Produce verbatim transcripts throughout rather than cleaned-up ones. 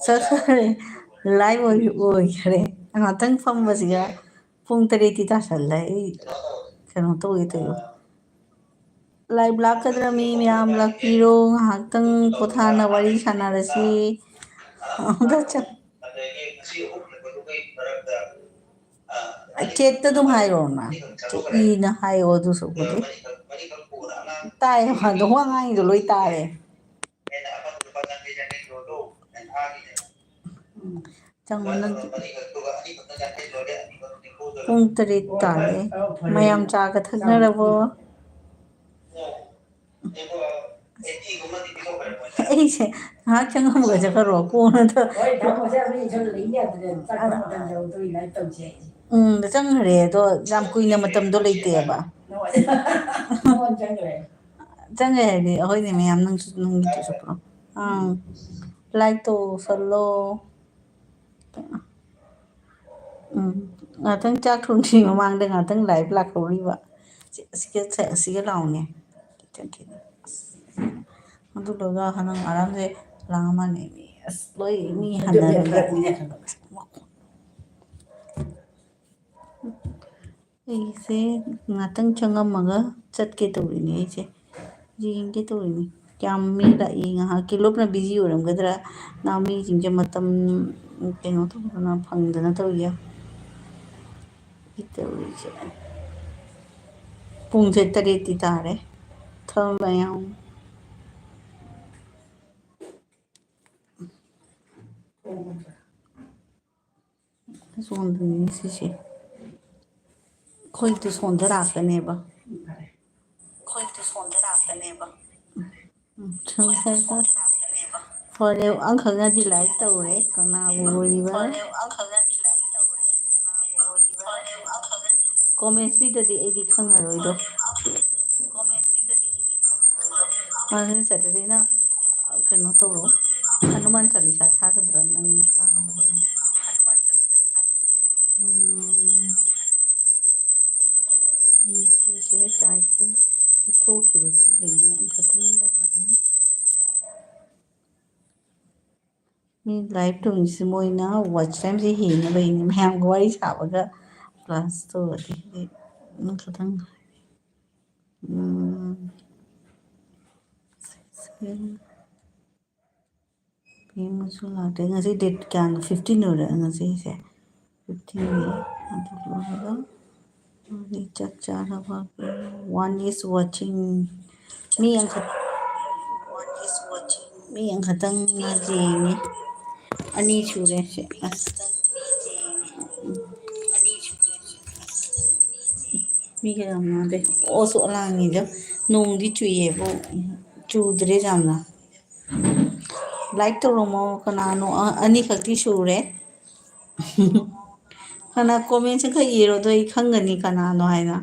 ꯆꯠꯈ꯭ꯔꯦ꯫ Live ꯑꯣꯏ-, ꯑꯣꯏꯈ꯭ꯔꯦ꯫ ꯉꯥꯛꯇꯪ ꯐꯝꯕꯁꯤꯒ ꯄꯨꯡ ꯇꯔꯦꯠꯇꯤ ꯇꯥꯁꯜꯂꯦ꯫ ꯑꯩ ꯀꯩꯅꯣ ꯇꯧꯒꯦ ꯇꯧꯔꯣ꯫ Live ꯂꯥꯛꯀꯗ꯭ꯔꯥ ꯃꯤ ꯃꯌꯥꯝ ꯂꯥꯛꯄꯤꯔꯣ, ꯉꯥꯏꯍꯥꯛꯇꯪ ꯄꯣꯊꯥꯅ ꯋꯥꯔꯤ ꯁꯥꯟꯅꯔꯁꯤ꯫ ꯑꯝꯇ ꯆꯪ-, chatꯇ ꯑꯗꯨꯝ ꯍꯥꯏꯔꯣꯅ꯫ ꯏꯅ ꯍꯥꯏꯌꯣ ꯑꯗꯨ ꯁꯔꯨꯛꯄꯨꯗꯤ꯫ ꯇꯥꯏ, ꯑꯗꯣ ꯋꯥ ꯉꯥꯡꯉꯤꯗꯣ ꯂꯣꯏ ꯇꯥꯔꯦ꯫ ꯎꯝ꯫ ꯆꯪꯉꯣ ꯅꯪ꯫ ꯄꯨꯡ ꯇꯔꯦꯠ ꯇꯥꯔꯦ꯫ ꯃꯌꯥꯝ ꯆꯥꯒ ꯊꯛꯅꯔꯕꯣ? ꯑꯩꯁꯦ ꯉꯥꯏꯍꯥꯛ ꯆꯪꯉꯝꯃꯒ ꯆꯠꯈ꯭ꯔꯣ, ꯀꯣꯟꯅ ꯇꯧ-, ꯍꯣꯏ, ꯇꯥꯃꯣꯁꯦ ꯑꯩꯈꯣꯏ ꯏꯁꯣꯔ ꯂꯩ ꯌꯥꯗ꯭ꯔꯦ, ꯆꯥꯛ ꯃꯇꯝ ꯌꯧꯗꯣꯔꯤ, live ꯇꯧꯁꯦ ꯍꯥꯏꯁꯦ꯫ ꯎꯝ, ꯆꯪꯈ꯭ꯔꯦ, ꯑꯗꯣ ꯌꯥꯝ ꯀꯨꯏꯅ ꯃꯇꯝꯗꯣ ꯂꯩꯇꯦꯕ꯫ ꯅꯉꯣꯟ ꯆꯪꯈ꯭ꯔꯦ꯫ ꯆꯪꯈ꯭ꯔꯦ ꯍꯥꯏꯗꯤ, ꯑꯩꯈꯣꯏꯅꯦ ꯃꯌꯥꯝ ꯅꯪꯁꯨ ꯅꯪꯒꯤ ꯆꯠꯄ꯭ꯔꯣ? ꯑꯪ, like ꯇꯧꯁꯜꯂꯣ꯫ ꯎꯝ, ꯉꯥꯛꯇꯪ ꯆꯥꯛ ꯊꯣꯡꯗ꯭ꯔꯤ ꯃꯃꯥꯡꯗ ꯉꯥꯛꯇꯪ live ꯂꯥꯛꯍꯧꯔꯤꯕ꯫ ꯁꯤ-, ꯑꯁꯤꯒ ꯁꯦ-, ꯑꯁꯤꯒ ꯂꯥꯎꯅꯦ꯫ ꯑꯁ, ꯑꯗꯨ ꯂꯣꯏꯔꯒ ꯍꯅꯪ ꯑꯔꯥꯝꯁꯦ ꯂꯥꯡꯉꯝꯃꯅꯤ꯫ ꯃꯤ ꯑꯁ ꯂꯣꯏ ꯃꯤ ꯍꯟꯅꯔꯒ꯫ ꯑꯩꯁꯦ ꯉꯥꯛꯇꯪ ꯆꯪꯉꯝꯃꯒ ꯆꯠꯀꯦ ꯇꯧꯔꯤꯅꯦ ꯑꯩꯁꯦ꯫ ꯌꯦꯡꯒꯦ ꯇꯧꯔꯤꯅꯤ꯫ ꯀꯌꯥꯝ ꯃꯤ ꯂꯥꯛꯏ ꯉꯥꯏꯍꯥꯛꯀꯤ꯫ ꯂꯨꯞꯅ busy ꯑꯣꯏꯔꯝꯒꯗ꯭ꯔꯥ? ꯅꯍꯥꯟ ꯃꯤꯁꯤꯡꯁꯦ ꯃꯇꯝ ꯀꯩꯅꯣ ꯇꯧꯗꯅ ꯐꯪꯗꯅ ꯇꯧꯔꯤꯌꯦ꯫ ꯀꯩ ꯇꯧꯔꯤꯁꯦ? ꯄꯨꯡꯁꯦ ꯇꯔꯦꯠꯇꯤ ꯇꯥꯔꯦ꯫ ꯊꯕꯛ ꯃꯌꯥꯝ꯫ ꯁꯣꯝꯗꯅꯤ ꯁꯤꯁꯦ꯫ ꯑꯩꯈꯣꯏꯗꯤ ꯁꯣꯝꯗ ꯂꯥꯛꯀꯅꯦꯕ꯫ ꯑꯩꯈꯣꯏꯗꯤ ꯁꯣꯝꯗ ꯂꯥꯛꯀꯅꯦꯕ꯫ ꯎꯝ, ꯁꯣꯝꯗ ꯂꯥꯛꯀꯅꯦꯕ꯫ ꯐꯔꯦ, ꯑꯃꯈꯛꯅꯗꯤ like ꯇꯧꯔꯦ꯫ ꯀꯅꯥꯕꯨ ꯑꯣꯏꯔꯤꯕ? ꯐꯔꯦ, ꯑꯃꯈꯛꯅꯗꯤ like ꯇꯧꯔꯦ꯫ ꯀꯅꯥꯕꯨ ꯑꯣꯏꯔꯤꯕ? ꯐꯔꯦ, ꯑꯃꯈꯛꯅꯗꯤ like ꯇꯧꯔꯦ꯫ Comments ꯄꯤꯗꯗꯤ ꯑꯩꯗꯤ ꯈꯪꯉꯔꯣꯏꯗꯣ꯫ ꯐꯔꯦ, ꯑꯃꯈꯛꯅꯗꯤ ꯑꯗꯨ ꯁꯦꯇꯔꯗꯦꯅ ꯀꯩꯅꯣ ꯇꯧꯔꯣ, ꯍꯅꯨꯃꯥꯟ ꯆꯥꯂꯤꯁꯥ ꯊꯥꯒꯗ꯭ꯔꯥ ꯅꯪ ꯇꯥꯕꯗ? ꯎꯝ, ꯎꯝ, ꯁꯤꯁꯦ ꯆꯥꯏꯇ꯭ꯔꯦ, ꯊꯣꯛꯈꯤꯕꯁꯨ ꯂꯩꯅꯤ, ꯑꯃꯈꯛꯇꯪ ꯂꯥꯛꯑꯦ꯫ ꯂꯥꯏꯚ ꯇꯧꯔꯤꯁꯤ ꯃꯣꯏꯅ ꯋꯥꯆ ꯇꯥꯏꯝꯁꯦ ꯍꯦꯟꯅꯕꯩꯅꯦ, ꯃꯌꯥꯝꯒ ꯋꯥꯔꯤ ꯁꯥꯕꯒ ꯄ꯭ꯂꯁ ꯇꯧꯔꯗꯤ꯫ ꯈꯤꯇꯪ, ꯎꯝ, ꯁꯦ-, ꯄꯦꯡꯕꯁꯨ ꯂꯥꯛꯇꯦ꯫ ꯉꯁꯤ ꯗꯦꯠ ꯀꯌꯥꯅꯣ? ꯐꯤꯐꯇꯤꯟ ꯑꯣꯏꯔꯦ ꯉꯁꯤꯁꯦ꯫ ꯐꯤꯐꯇꯤꯟꯅꯤ꯫ ꯑꯗꯨ ꯂꯣꯏꯔꯒ ꯍꯧꯖꯤꯛ ꯆꯥꯛ ꯆꯥꯅꯕ꯫ One is watching꯫ ꯃꯤ ꯑꯃꯈꯛ-, ꯃꯤ ꯑꯃꯈꯛꯇꯪ ꯌꯦꯡꯉꯤ꯫ ꯑꯅꯤ ꯁꯨꯔꯦ ꯁꯦ꯫ ꯑꯁ꯫ ꯃꯤꯒ ꯌꯥꯝ ꯉꯥꯡꯗꯦ꯫ ꯑꯣꯁꯨ ꯂꯥꯡꯉꯤꯗ꯫ ꯅꯣꯡꯗꯤ ꯆꯨꯏꯌꯦꯕꯨ, ꯆꯨꯗ꯭ꯔꯦ ꯌꯥꯝꯅ꯫ ꯂꯥꯏꯛ ꯇꯧꯔꯝꯃꯣ꯫ ꯀꯅꯥꯅꯣ? ꯑ-, ꯑꯅꯤꯈꯛꯇꯤ ꯁꯨꯔꯦ꯫ ꯀꯅꯥ ꯀꯣꯃꯦꯟꯁꯦ ꯈꯔ ꯏꯔꯣ, ꯑꯗꯣ ꯑꯩ ꯈꯪꯒꯅꯤ ꯀꯅꯥꯅꯣ ꯍꯥꯏꯅ꯫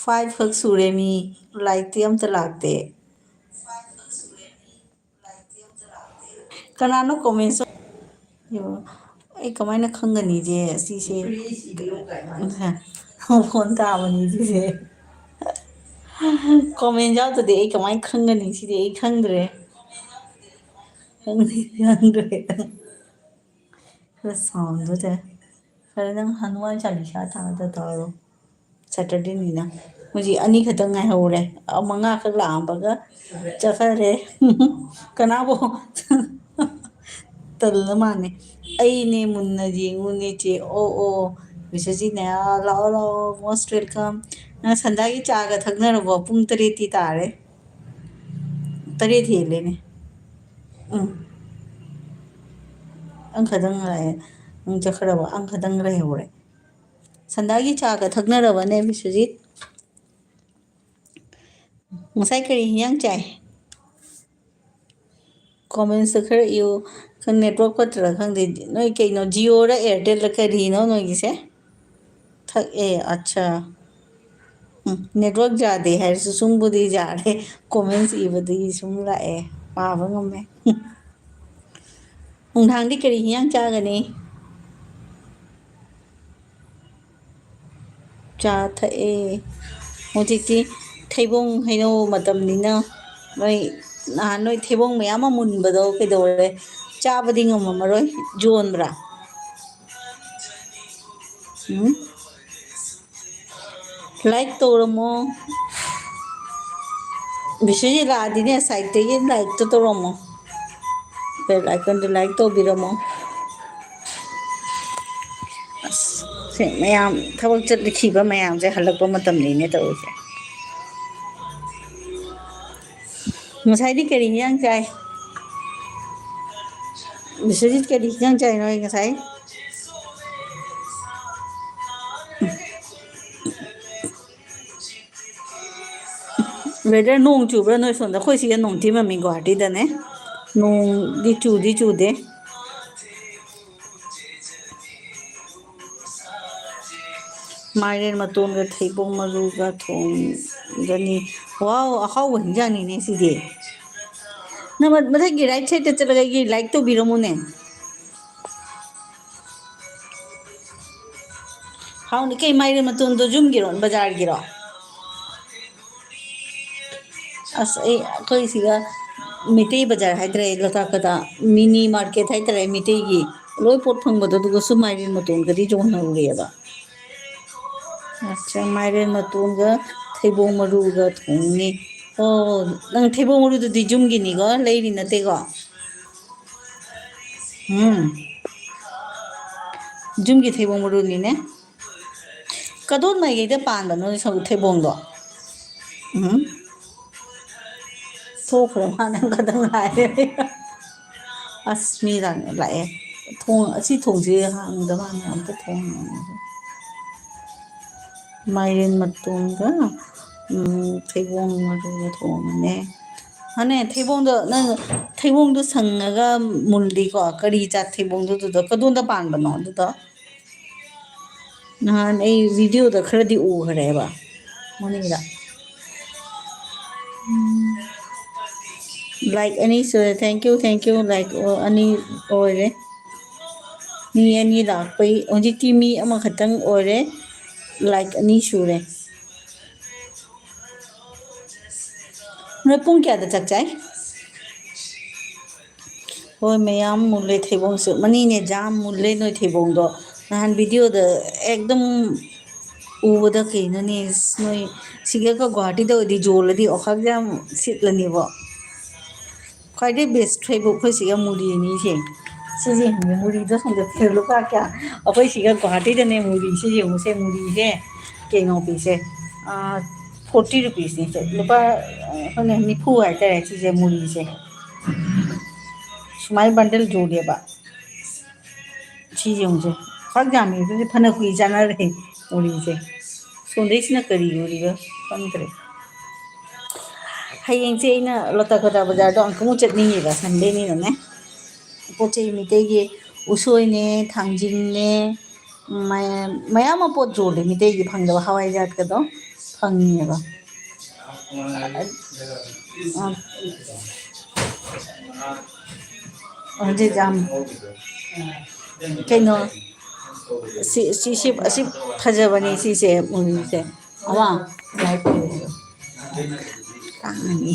ꯐꯥꯏꯚ ꯈꯛ ꯁꯨꯔꯦ ꯃꯤ, ꯂꯥꯏꯛꯇꯤ ꯑꯝꯇ ꯂꯥꯛꯇꯦ꯫ ꯀꯅꯥꯅꯣ ꯀꯣꯃꯦꯟꯁ? ꯑꯩ ꯀꯃꯥꯏꯅ ꯈꯪꯒꯅꯤꯁꯦ ꯁꯤꯁꯦ? ꯐꯣꯟ ꯇꯥꯕꯅꯤ ꯁꯤꯁꯦ꯫ ꯀꯣꯃꯦꯟ ꯌꯥꯎꯗꯗꯤ ꯑꯩ ꯀꯃꯥꯏꯅ ꯈꯪꯒꯅꯤ? ꯁꯤꯗꯤ ꯑꯩ ꯈꯪꯗ꯭ꯔꯦ꯫ ꯈꯪꯗꯦ, ꯈꯪꯗ꯭ꯔꯦ꯫ ꯈꯔ ꯁꯥꯎꯟꯗꯣ ꯇꯥꯏ꯫ ꯐꯔꯦ, ꯅꯪ ꯍꯅꯨꯃꯥꯟ ꯆꯥꯂꯤꯁꯥ ꯊꯥꯗ ꯇꯧꯔꯣ꯫ ꯁꯦꯇꯔꯗꯦꯅꯤꯅ꯫ ꯍꯧꯖꯤꯛ ꯑꯅꯤꯈꯛꯇꯪ ꯉꯥꯏꯍꯧꯔꯦ꯫ ꯑ, ꯃꯉꯥꯈꯛ ꯂꯥꯛꯑꯝꯕꯒ ꯆꯠꯈ꯭ꯔꯦ꯫ ꯀꯅꯥꯕꯨ? ꯇꯜꯂ ꯃꯥꯅꯦ꯫ ꯑꯩꯅꯦ ꯃꯨꯟꯅ ꯌꯦꯡꯉꯨꯅꯦ ꯆꯦ꯫ ꯑꯣ, ꯑꯣ, ꯕꯤꯁ꯭ꯋꯖꯤꯠꯅꯦ꯫ ꯑ, ꯂꯥꯛꯑꯣ, ꯂꯥꯛꯑꯣ, most welcome꯫ ꯅꯪ ꯁꯟꯗꯥꯒꯤ ꯆꯥꯒ ꯊꯛꯅꯔꯕꯣ? ꯄꯨꯡ ꯇꯔꯦꯠꯇꯤ ꯇꯥꯔꯦ꯫ ꯇꯔꯦꯠ ꯍꯦꯜꯂꯦꯅꯦ꯫ ꯎꯝ꯫ ꯑꯪꯈꯗꯪ ꯂꯥꯛꯑꯦ꯫ ꯅꯪ ꯆꯠꯈ꯭ꯔꯕ? ꯑꯪꯈꯗꯪ ꯂꯩꯍꯧꯔꯦ꯫ ꯁꯟꯗꯥꯒꯤ ꯆꯥꯒ ꯊꯛꯅꯔꯕꯅꯦ, ꯕꯤꯁ꯭ꯋꯖꯤꯠ? ꯉꯁꯥꯏ ꯀꯔꯤ ꯍꯤꯟꯖꯥꯡ ꯆꯥꯏ? ꯀꯣꯃꯦꯟꯁꯇ ꯈꯔ ꯏꯌꯨ꯫ ꯈꯪ-, ꯅꯦꯠꯋꯥꯔꯛ ꯐꯠꯇ꯭ꯔꯥ ꯈꯪꯗꯦ꯫ ꯅꯣꯏ ꯀꯩꯅꯣ, ꯖꯤꯑꯣꯔ ꯑꯦꯌꯥꯔꯇꯦꯜꯔ ꯀꯔꯤꯅꯣ ꯅꯣꯏꯒꯤꯁꯦ? ꯊꯛꯑꯦ, ꯑꯠꯆꯥ꯫ ꯎꯝ, ꯅꯦꯠꯋꯥꯔꯛ ꯌꯥꯗꯦ ꯍꯥꯏꯔꯁꯨ ꯁꯨꯝꯕꯨꯗꯤ ꯌꯥꯔꯦ꯫ ꯀꯣꯃꯦꯟꯁ ꯏꯕꯗꯒꯤ ꯁꯨꯝ ꯂꯥꯛꯑꯦ, ꯄꯥꯕ ꯉꯝꯃꯦ꯫ ꯅꯨꯡꯗꯥꯡꯗꯤ ꯀꯔꯤ ꯍꯤꯟꯖꯥꯡ ꯆꯥꯒꯅꯤ? ꯆꯥ ꯊꯛꯑꯦ꯫ ꯍꯧꯖꯤꯛꯇꯤ ꯊꯩꯕꯣꯡ ꯍꯩꯅꯧ ꯃꯇꯝꯅꯤꯅ ꯅꯣꯏ ꯅꯍꯥꯟ ꯅꯣꯏ ꯊꯩꯕꯣꯡ ꯃꯌꯥꯝ ꯑꯃ ꯃꯨꯟꯕꯗꯣ ꯀꯩꯗꯧꯔꯦ? ꯆꯥꯕꯗꯤ ꯉꯝꯃꯝꯃꯔꯣꯏ, ꯌꯣꯟꯕ꯭ꯔꯥ? ꯎꯝ? ꯂꯥꯏꯛ ꯇꯧꯔꯝꯃꯣ꯫ ꯕꯤꯁ꯭ꯋꯖꯤꯠ ꯂꯥꯛꯑꯗꯤꯅꯦ, ꯁꯥꯏꯠꯇꯒꯤ ꯂꯥꯏꯛꯇꯣ ꯇꯧꯔꯝꯃꯣ꯫ ꯕꯦꯜ ꯑꯥꯏꯀꯟꯗꯣ ꯂꯥꯏꯛ ꯇꯧꯕꯤꯔꯝꯃꯣ꯫ ꯑꯁ, ꯁꯤ ꯃꯌꯥꯝ ꯊꯕꯛ ꯆꯠꯈꯤꯕ ꯃꯌꯥꯝꯁꯦ ꯍꯜꯂꯛꯄ ꯃꯇꯝꯅꯤꯅꯦ ꯇꯧꯔꯤꯁꯦ꯫ ꯉꯁꯥꯏꯗꯤ ꯀꯔꯤ ꯏꯟꯖꯥꯡ ꯆꯥꯏ? ꯕꯤꯁ꯭ꯋꯖꯤꯠ ꯀꯔꯤ ꯏꯟꯖꯥꯡ ꯆꯥꯏ ꯅꯣꯏ ꯉꯁꯥꯏ? ꯋꯦꯗꯔ ꯅꯣꯡ ꯆꯨꯕ꯭ꯔꯥ ꯅꯣꯏ ꯁꯣꯝꯗ? ꯑꯩꯈꯣꯏ ꯁꯤꯒ ꯅꯣꯡ ꯊꯤ ꯃꯃꯤ ꯒꯨꯍꯥꯇꯤꯗꯅꯦ꯫ ꯅꯣꯡꯗꯤ ꯆꯨꯗꯤ ꯆꯨꯗꯦ꯫ ꯃꯥꯏꯔꯦꯟ ꯃꯇꯣꯟꯒ ꯊꯩꯕꯣꯡ ꯃꯔꯨꯒ ꯊꯣꯡꯒꯅꯤ꯫ ꯋꯥꯎ, ꯑꯍꯥꯎꯕ ꯍꯤꯟꯖꯥꯡꯅꯤꯅꯦ ꯁꯤꯗꯤ꯫ ꯅꯪ ꯃ-, ꯃꯊꯛꯀꯤ ꯔꯥꯏꯠ ꯁꯥꯏꯗꯇ ꯆꯠꯂꯒ ꯑꯩꯒꯤ ꯂꯥꯏꯛ ꯇꯧꯕꯤꯔꯝꯃꯨꯅꯦ꯫ ꯍꯥꯎꯅꯤ ꯀꯩ ꯃꯥꯏꯔꯦꯟ ꯃꯇꯣꯟꯗꯣ ꯌꯨꯝꯒꯤꯔꯣ ꯕꯖꯥꯔꯒꯤꯔꯣ? ꯑꯁ, ꯑꯩ, ꯑꯩꯈꯣꯏ ꯁꯤꯒ ꯃꯩꯇꯩ ꯕꯖꯥꯔ ꯍꯥꯏꯇꯥꯔꯦ, ꯂꯣꯇꯥꯛꯀꯗ ꯃꯤꯅꯤ ꯃꯥꯔꯀꯦꯠ ꯍꯥꯏꯇꯥꯔꯦ ꯃꯩꯇꯩꯒꯤ, ꯂꯣꯏ ꯄꯣꯠ ꯐꯪꯕꯗꯣ, ꯑꯗꯨꯒꯁꯨ ꯃꯥꯏꯔꯦꯟ ꯃꯇꯣꯟꯒꯗꯤ ꯌꯣꯟꯍꯧꯔꯦꯕ꯫ ꯑꯠꯆꯥ, ꯃꯥꯏꯔꯦꯟ ꯃꯇꯣꯟꯒ ꯊꯩꯕꯣꯡ ꯃꯔꯨꯒ ꯊꯣꯡꯅꯤ꯫ ꯑꯣ, ꯅꯪ ꯊꯩꯕꯣꯡ ꯃꯔꯨꯗꯨꯗꯤ ꯌꯨꯝꯒꯤꯅꯤꯀꯣ, ꯂꯩꯔꯤ ꯅꯠꯇꯦꯀꯣ? ꯎꯝ꯫ ꯌꯨꯝꯒꯤ ꯊꯩꯕꯣꯡ ꯃꯔꯨꯅꯤꯅꯦ꯫ ꯀꯗꯣꯝ ꯃꯥꯏꯀꯩꯗ ꯄꯥꯟꯕꯅꯣ ꯁꯧ-, ꯊꯩꯕꯣꯡꯗꯣ? ꯎꯝ꯫ ꯊꯣꯛꯈ꯭ꯔꯦ, ꯃꯥꯅ ꯈꯛꯇꯪ ꯉꯥꯏꯔꯦ꯫ ꯑꯁ, ꯃꯤ ꯂꯥꯛ-, ꯂꯥꯛꯑꯦ꯫ ꯊꯣꯡ, ꯑꯁꯤ ꯊꯣꯡꯁꯦ ꯍꯥꯡꯗ ꯃꯥꯅ ꯑꯝꯇ ꯊꯣꯡ ꯍꯥꯡꯉꯣ꯫ ꯃꯥꯏꯔꯦꯟ ꯃꯇꯣꯟꯒ, ꯎꯝ, ꯊꯩꯕꯣꯡ ꯃꯔꯨꯒ ꯊꯣꯡꯉꯅꯦ꯫ ꯍꯥꯅꯦ, ꯊꯩꯕꯣꯡꯗꯣ, ꯅꯪ ꯊꯩꯕꯣꯡꯗꯣ ꯁꯪꯉꯒ ꯃꯨꯜꯂꯤꯀꯣ? ꯀꯔꯤ ꯖꯥꯠ ꯊꯩꯕꯣꯡꯗꯣ ꯑꯗꯨꯗꯣ? ꯀꯗꯣꯝꯗ ꯄꯥꯟꯕꯅꯣ ꯑꯗꯨꯗꯣ? ꯅꯍꯥꯟ ꯑꯩ ꯚꯤꯗꯤꯑꯣꯗ ꯈꯔꯗꯤ ꯎꯈ꯭ꯔꯦꯕ, ꯃꯅꯤꯡꯗ꯫ ꯎꯝ꯫ ꯂꯥꯏꯛ ꯑꯅꯤ ꯁꯨꯔꯦ꯫ Thank you, thank you꯫ Like ꯑꯅꯤ ꯑꯣꯏꯔꯦ꯫ ꯃꯤ ꯑꯅꯤ ꯂꯥꯛꯄꯩ ꯍꯧꯖꯤꯛꯇꯤ ꯃꯤ ꯑꯃꯈꯛꯇꯪ ꯑꯣꯏꯔꯦ꯫ ꯂꯥꯏꯛ ꯑꯅꯤ ꯁꯨꯔꯦ꯫ ꯅꯣꯏ ꯄꯨꯡ ꯀꯌꯥꯗ ꯆꯥꯛ ꯆꯥꯏ? ꯍꯣꯏ, ꯃꯌꯥꯝ ꯃꯨꯜꯂꯦ ꯊꯩꯕꯣꯡꯁꯨ꯫ ꯃꯅꯤꯅꯦ, ꯖꯥꯝ ꯃꯨꯜꯂꯦ ꯅꯣꯏ ꯊꯩꯕꯣꯡꯗꯣ꯫ ꯅꯍꯥꯟ ꯚꯤꯗꯤꯑꯣꯗ ꯑꯦꯛꯗꯝ ꯎꯕꯗ ꯀꯩꯅꯣꯅꯦ, ꯅꯣꯏ ꯁꯤꯒ ꯒꯨꯍꯥꯇꯤꯗ ꯑꯣꯏꯗꯤ ꯌꯣꯜꯂꯗꯤ ꯑꯣꯈꯥꯛ ꯌꯥꯝ ꯁꯤꯠꯂꯅꯦꯕꯣ꯫ ꯈ꯭ꯋꯥꯏꯗꯩ ꯕꯦꯁ ꯊꯩꯕꯣꯡ ꯑꯩꯈꯣꯏ ꯁꯤꯒ ꯃꯨꯔꯤꯅꯤꯁꯦ꯫ ꯁꯤꯁꯦ ꯌꯦꯡꯉꯨꯅꯦ, ꯃꯨꯔꯤꯗꯣ ꯁꯣꯝꯗ ꯂꯨꯄꯥ ꯀꯌꯥ? ꯑꯩꯈꯣꯏ ꯁꯤꯒ ꯒꯨꯍꯥꯇꯤꯗꯅꯦ ꯃꯨꯔꯤꯁꯦ ꯌꯦꯡꯉꯨꯁꯦ, ꯃꯨꯔꯤꯁꯦ ꯀꯩꯅꯣ ꯄꯤꯁꯦ, ꯐꯣꯔꯇꯤ ꯔꯨꯄꯤꯁꯅꯤ ꯁꯦ꯫ ꯂꯨꯄꯥ, ꯑ, ꯈꯪꯗꯦ, ꯅꯤꯐꯨ ꯍꯥꯏꯇꯥꯔꯦ ꯁꯤꯁꯦ ꯃꯨꯔꯤꯁꯦ꯫ ꯁꯨꯃꯥꯏꯅ ꯕꯟꯗꯜ ꯌꯣꯜꯂꯦꯕ꯫ ꯁꯤ ꯌꯦꯡꯉꯨꯁꯦ꯫ ꯈ꯭ꯋꯥꯏ ꯌꯥꯝꯃꯤ ꯑꯗꯨꯗꯤ ꯐꯅ ꯀꯨꯏ ꯆꯥꯅꯔꯦ ꯃꯨꯔꯤꯁꯦ꯫ ꯁꯣꯝꯗꯩꯁꯤꯅ ꯀꯔꯤ ꯌꯣꯜꯂꯤꯕ ꯈꯪꯗ꯭ꯔꯦ꯫ ꯍꯌꯦꯡꯁꯦ ꯑꯩꯅ ꯂꯇꯥ ꯀꯇꯥ ꯕꯖꯥꯔꯗꯣ ꯑꯃꯨꯛꯇꯪ ꯆꯠꯅꯤꯡꯉꯤꯕ, ꯁꯟꯗꯦꯅꯤꯅꯅꯦ꯫ ꯄꯣꯠ ꯆꯩ ꯃꯤꯇꯩꯒꯤ ꯎꯁꯣꯏꯅꯦ, ꯊꯥꯡꯖꯤꯡꯅꯦ, ꯃꯌꯥꯝ, ꯃꯌꯥꯝ ꯑꯃ ꯄꯣꯠ ꯌꯣꯜꯂꯦ, ꯃꯤꯇꯩꯒꯤ ꯐꯪꯗꯕ ꯍꯋꯥꯏꯖꯥꯠꯀꯗꯣ ꯐꯪꯉꯦꯕ꯫ ꯑ, ꯍꯧꯖꯤꯛ ꯌꯥꯝ ꯀꯩꯅꯣ, ꯁꯤ, ꯁꯤ, ꯁꯤ, ꯑꯁꯤ ꯐꯖꯕꯅꯤ, ꯁꯤꯁꯦ, ꯎꯝ, ꯁꯦ꯫ ꯑꯃ ꯇꯥꯡꯉꯅꯤ꯫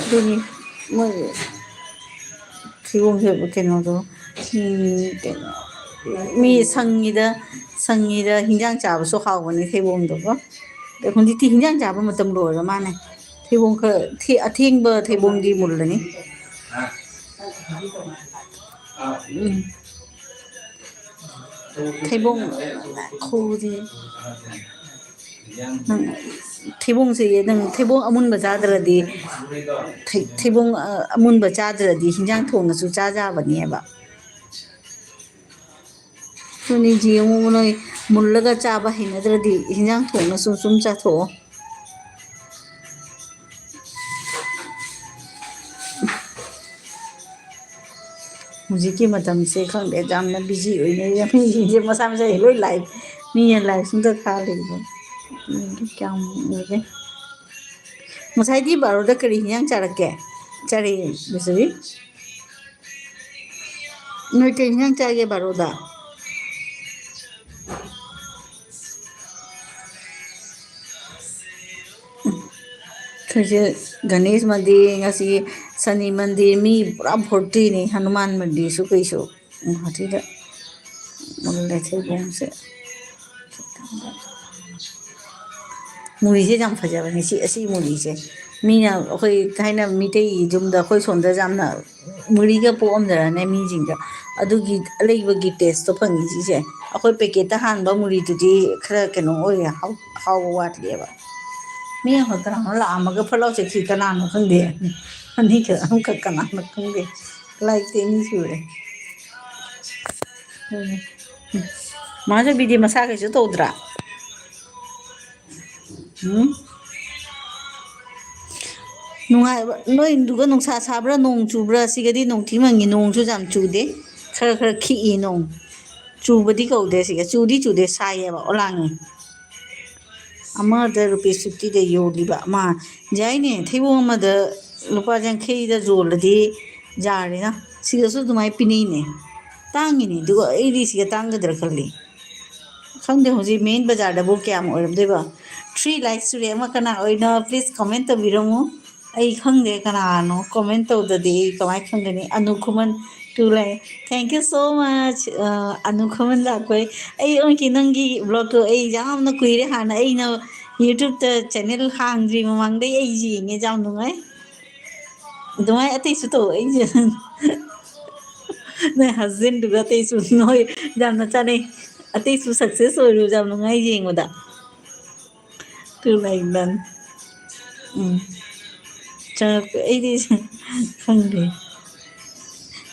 ꯑꯗꯨꯅꯤ ꯃꯣꯏ ꯊꯤꯕꯣꯡꯁꯦ ꯀꯩꯅꯣꯗꯣ, ꯎꯝ, ꯀꯩꯅꯣ, ꯃꯤ ꯁꯪꯉꯤꯗ, ꯁꯪꯉꯤꯗ ꯍꯤꯟꯖꯥꯡ ꯆꯥꯕꯁꯨ ꯍꯥꯎꯕꯅꯦ ꯊꯩꯕꯣꯡꯗꯣꯀꯣ꯫ ꯑꯗꯣ ꯍꯧꯖꯤꯛꯇꯤ ꯍꯤꯟꯖꯥꯡ ꯆꯥꯕ ꯃꯇꯝ ꯂꯣꯏꯔ ꯃꯥꯅꯦ꯫ ꯊꯩꯕꯣꯡ ꯈꯔ ꯊꯦ-, ꯑꯊꯦꯡꯕ ꯊꯩꯕꯣꯡꯗꯤ ꯃꯨꯜꯂꯅꯤ꯫ ꯎꯝ꯫ ꯊꯩꯕꯣꯡ ꯈꯨꯗꯤ ꯅꯪ ꯊꯩꯕꯣꯡꯁꯦ, ꯅꯪ ꯊꯩꯕꯣꯡ ꯑꯃꯨꯟꯕ ꯆꯥꯗ꯭ꯔꯗꯤ, ꯊꯩ-, ꯊꯩꯕꯣꯡ, ꯑ, ꯑꯃꯨꯟꯕ ꯆꯥꯗ꯭ꯔꯗꯤ ꯍꯤꯟꯖꯥꯡ ꯊꯣꯡꯉꯁꯨ ꯆꯥ ꯌꯥꯕꯅꯦꯕ꯫ ꯑꯗꯨꯅꯤ ꯌꯦꯡꯉꯨ, ꯅꯣꯏ ꯃꯨꯜꯂꯒ ꯆꯥꯕ ꯍꯩꯅꯗ꯭ꯔꯗꯤ ꯍꯤꯟꯖꯥꯡ ꯊꯣꯡꯉꯁꯨ ꯁꯨꯝ ꯆꯥꯊꯣꯛꯑꯣ꯫ ꯍꯧꯖꯤꯛꯀꯤ ꯃꯇꯝꯁꯦ ꯈꯪꯗꯦ, ꯌꯥꯝꯅ ꯕꯤꯖꯤ ꯑꯣꯏꯅꯩ ꯃꯤꯁꯤꯡꯁꯦ, ꯃꯁꯥ ꯃꯁꯥꯒꯤ ꯂꯣꯏ ꯂꯥꯏꯐ, ꯃꯤꯅ ꯂꯥꯏꯐ ꯁꯨꯝꯗ ꯊꯥ ꯂꯩꯕ꯫ ꯎꯝ, ꯀꯌꯥꯝ ꯎꯒꯦ? ꯉꯁꯥꯏꯗꯤ ꯕꯥꯔꯣꯗ ꯀꯔꯤ ꯍꯤꯟꯖꯥꯡ ꯆꯥꯔꯛꯀꯦ? ꯆꯥꯔꯛꯑꯦ, ꯕꯤꯁꯔꯤ꯫ ꯅꯣꯏ ꯀꯩ ꯍꯤꯟꯖꯥꯡ ꯆꯥꯒꯦ ꯕꯥꯔꯣꯗ? ꯑꯩꯈꯣꯏꯁꯦ ꯒꯅꯦꯁ ꯃꯟꯗꯤꯔ, ꯉꯁꯤ ꯁꯅꯤ ꯃꯟꯗꯤꯔ, ꯃꯤ ꯄꯨꯔꯥ ꯐꯣꯔꯇꯤꯅꯤ꯫ ꯍꯅꯨꯃꯥꯟ ꯃꯟꯗꯤꯔꯁꯨ ꯀꯩꯁꯨ ꯒꯨꯍꯥꯇꯤꯗ ꯃꯨꯜꯂꯦ ꯊꯩꯕꯣꯡꯁꯦ꯫ ꯃꯨꯔꯤꯁꯦ ꯌꯥꯝ ꯐꯖꯕꯅꯦ, ꯁꯤ, ꯑꯁꯤ ꯃꯨꯔꯤꯁꯦ꯫ ꯃꯤꯅ ꯑꯩꯈꯣꯏ ꯊꯥꯏꯅ ꯃꯤꯇꯩ ꯌꯨꯝꯗ, ꯑꯩꯈꯣꯏ ꯁꯣꯝꯗ ꯌꯥꯝꯅ ꯃꯨꯔꯤꯒ ꯄꯣꯛꯑꯝꯗ꯭ꯔꯅꯦ ꯃꯤꯁꯤꯡꯗꯣ꯫ ꯑꯗꯨꯒꯤ ꯑꯂꯩꯕꯒꯤ ꯇꯦꯁꯇꯣ ꯐꯪꯉꯤ ꯁꯤꯁꯦ꯫ ꯑꯩꯈꯣꯏ ꯄꯦꯀꯦꯠꯇ ꯍꯥꯟꯕ ꯃꯨꯔꯤꯗꯨꯗꯤ ꯈꯔ ꯀꯩꯅꯣ ꯑꯣꯏꯌꯦ, ꯍꯥꯎ-, ꯍꯥꯎꯕ ꯋꯥꯠꯂꯦꯕ꯫ ꯃꯤ ꯑꯃꯈꯛꯇ ꯑꯃ ꯂꯥꯛꯑꯝꯃꯒ ꯐꯠ ꯂꯥꯎ ꯆꯠꯈꯤ, ꯀꯅꯥꯅꯣ ꯈꯪꯗꯦ꯫ ꯑꯅꯤꯈꯛ, ꯑꯃꯈꯛ ꯀꯅꯥꯅꯣ ꯈꯪꯗꯦ꯫ ꯂꯥꯏꯔꯤꯛꯇꯤ ꯑꯅꯤ ꯁꯨꯔꯦ꯫ ꯎꯝ꯫ ꯃꯥꯁꯨ ꯕꯤꯗꯤ ꯃꯁꯥ ꯀꯩꯁꯨ ꯇꯧꯗ꯭ꯔꯥ? ꯎꯝ? ꯅꯨꯡꯉꯥꯏꯕ, ꯅꯣꯏꯗꯨꯒ ꯅꯨꯡꯁꯥ ꯁꯥꯕ꯭ꯔꯥ, ꯅꯣꯡ ꯆꯨꯕ꯭ꯔꯥ? ꯁꯤꯒꯗꯤ ꯅꯣꯡꯊꯤ ꯃꯪꯉꯤ, ꯅꯣꯡꯁꯨ ꯌꯥꯝ ꯆꯨꯗꯦ, ꯈꯔ ꯈꯔ ꯈꯤꯛꯏ ꯅꯣꯡ꯫ ꯆꯨꯕꯗꯤ ꯀꯧꯗꯦ ꯁꯤꯒ, ꯆꯨꯗꯤ ꯆꯨꯗꯦ, ꯁꯥꯏꯌꯦꯕ, ꯑꯣꯂꯥꯡꯉꯤ꯫ ꯑꯃꯗ ꯔꯨꯄꯤꯁ ꯐꯤꯐꯇꯤꯗ ꯌꯣꯜꯂꯤꯕ ꯑꯃ꯫ ꯌꯥꯏꯅꯦ, ꯊꯩꯕꯣꯡ ꯑꯃꯗ ꯂꯨꯄꯥ ꯌꯥꯡꯈꯩꯗ ꯌꯣꯜꯂꯗꯤ ꯌꯥꯔꯦꯅ꯫ ꯁꯤꯗꯁꯨ ꯑꯗꯨꯃꯥꯏꯅ ꯄꯤꯅꯩꯅꯦ꯫ ꯇꯥꯡꯉꯤꯅꯦ, ꯑꯗꯨꯒ ꯑꯩꯗꯤ ꯁꯤꯒ ꯇꯥꯡꯒꯗ꯭ꯔꯥ ꯈꯜꯂꯤ꯫ ꯈꯪꯗꯦ ꯍꯧꯖꯤꯛ ꯃꯦꯟ ꯕꯖꯥꯔꯗꯕꯨ ꯀꯌꯥꯝ ꯑꯣꯏꯔꯝꯗꯣꯏꯕ꯫ Three likes ꯁꯨꯔꯦ, ꯑꯃ ꯀꯅꯥ ꯑꯣꯏꯅꯣ? Please comment ꯇꯧꯕꯤꯔꯝꯃꯨ꯫ ꯑꯩ ꯈꯪꯗꯦ ꯀꯅꯥꯅꯣ, comment ꯇꯧꯗꯗꯤ ꯑꯩ ꯀꯃꯥꯏꯅ ꯈꯪꯒꯅꯤ? ꯑꯅꯨ ꯈꯨꯃꯟ two like꯫ Thank you so much, ꯑ, ꯑꯅꯨ ꯈꯨꯃꯟ ꯂꯥꯛꯄꯩ꯫ ꯑꯩ ꯑꯣꯟꯀꯤ ꯅꯪꯒꯤ vlogꯇꯣ ꯑꯩ ꯌꯥꯝꯅ ꯀꯨꯏꯔꯦ, ꯍꯥꯟꯅ ꯑꯩꯅ YouTubeꯇ channel ꯍꯥꯡꯗ꯭ꯔꯤ ꯃꯃꯥꯡꯗꯩ ꯑꯩ ꯌꯦꯡꯉꯦ, ꯌꯥꯝ ꯅꯨꯡꯉꯥꯏ꯫ ꯑꯗꯨꯃꯥꯏ ꯑꯇꯩꯁꯨ ꯇꯧ, ꯑꯩꯁꯦ ꯅꯣꯏ husbandꯗꯨꯒ ꯑꯇꯩꯁꯨ ꯅꯣꯏ ꯌꯥꯝꯅ ꯆꯥꯅꯩ꯫ ꯑꯇꯩꯁꯨ success ꯑꯣꯏꯔꯨ, ꯌꯥꯝ ꯅꯨꯡꯉꯥꯏ ꯌꯦꯡꯕꯗ꯫ Two like done꯫ ꯎꯝ꯫ ꯆꯪꯉꯛꯄ ꯑꯩꯗꯤ ꯈꯪꯗꯦ꯫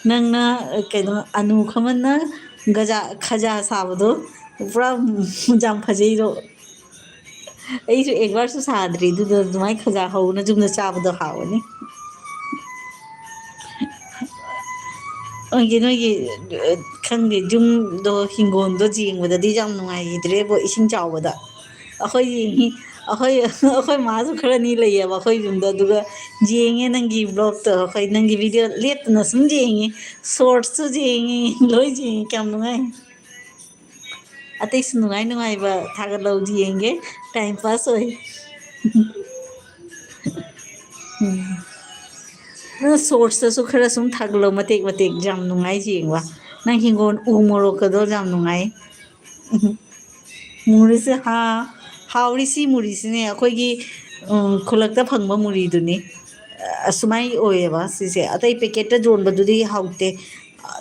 ꯅꯪꯅ ꯀꯩꯅꯣ, ꯑꯅꯨ ꯈꯃꯟꯅ ꯒꯖꯥ, ꯈꯖꯥ ꯁꯥꯕꯗꯣ ꯄꯨꯔꯥ ꯌꯥꯝ ꯐꯖꯩꯗꯣ꯫ ꯑꯩꯁꯨ ꯑꯦꯛꯕꯥꯔꯁꯨ ꯁꯥꯗ꯭ꯔꯤ, ꯑꯗꯨꯗ ꯑꯗꯨꯃꯥꯏꯅ ꯈꯖꯥ ꯍꯧꯅ ꯌꯨꯝꯗ ꯆꯥꯕꯗꯣ ꯍꯥꯎꯕꯅꯤ꯫ ꯑꯩꯒꯤ ꯅꯣꯏꯒꯤ, ꯑ, ꯈꯪꯗꯦ, ꯌꯨꯝꯗꯣ, ꯍꯤꯡꯒꯣꯜꯗꯣ ꯌꯦꯡꯕꯗꯗꯤ ꯌꯥꯝ ꯅꯨꯡꯉꯥꯏꯈꯤꯗ꯭ꯔꯦꯕꯣ, ꯏꯁꯤꯡ ꯆꯥꯎꯕꯗ꯫ ꯑꯩꯈꯣꯏ ꯌꯦꯡꯉꯤ, ꯑꯩꯈꯣꯏ, ꯑꯩꯈꯣꯏ ꯃꯥꯁꯨ ꯈꯔꯅꯤ ꯂꯩꯌꯦꯕ ꯑꯩꯈꯣꯏ ꯌꯨꯝꯗ, ꯑꯗꯨꯒ ꯌꯦꯡꯉꯦ ꯅꯪꯒꯤ vlogꯇꯣ, ꯑꯩꯈꯣꯏ ꯅꯪꯒꯤ video ꯂꯦꯞꯇꯅ ꯁꯨꯝ ꯌꯦꯡꯉꯤ, shortsꯁꯨ ꯌꯦꯡꯉꯤ, ꯂꯣꯏ ꯌꯦꯡꯉꯤ, ꯀꯌꯥꯝ ꯅꯨꯡꯉꯥꯏ꯫ ꯑꯇꯩꯁꯨ ꯅꯨꯡꯉꯥꯏ ꯅꯨꯡꯉꯥꯏꯕ ꯊꯥꯒꯠꯂꯧꯗꯤ ꯌꯦꯡꯒꯦ, time pass ꯑꯣꯏ꯫ ꯎꯝ꯫ ꯅꯪ ꯁꯣꯔꯠꯁꯇꯁꯨ ꯈꯔ ꯁꯨꯝ ꯊꯥꯒꯠꯂꯣ, ꯃꯇꯦꯛ ꯃꯇꯦꯛ, ꯌꯥꯝ ꯅꯨꯡꯉꯥꯏ ꯌꯦꯡꯕ꯫ ꯅꯪ ꯍꯤꯡꯒꯣꯜ ꯎ ꯃꯣꯔꯣꯛꯀꯗꯣ ꯌꯥꯝ ꯅꯨꯡꯉꯥꯏ꯫ ꯃꯨꯔꯤꯁꯦ ꯍꯥ-, ꯍꯥꯎꯔꯤꯁꯤ ꯃꯨꯔꯤꯁꯤꯅꯦ, ꯑꯩꯈꯣꯏꯒꯤ, ꯎꯝ, ꯈꯨꯜꯂꯛꯇ ꯐꯪꯕ ꯃꯨꯔꯤꯗꯨꯅꯤ꯫ ꯑꯁꯨꯃꯥꯏ ꯑꯣꯏꯌꯦꯕ ꯁꯤꯁꯦ꯫ ꯑꯇꯩ ꯄꯦꯀꯦꯠꯇ ꯌꯣꯟꯕꯗꯨꯗꯤ ꯍꯥꯎꯇꯦ꯫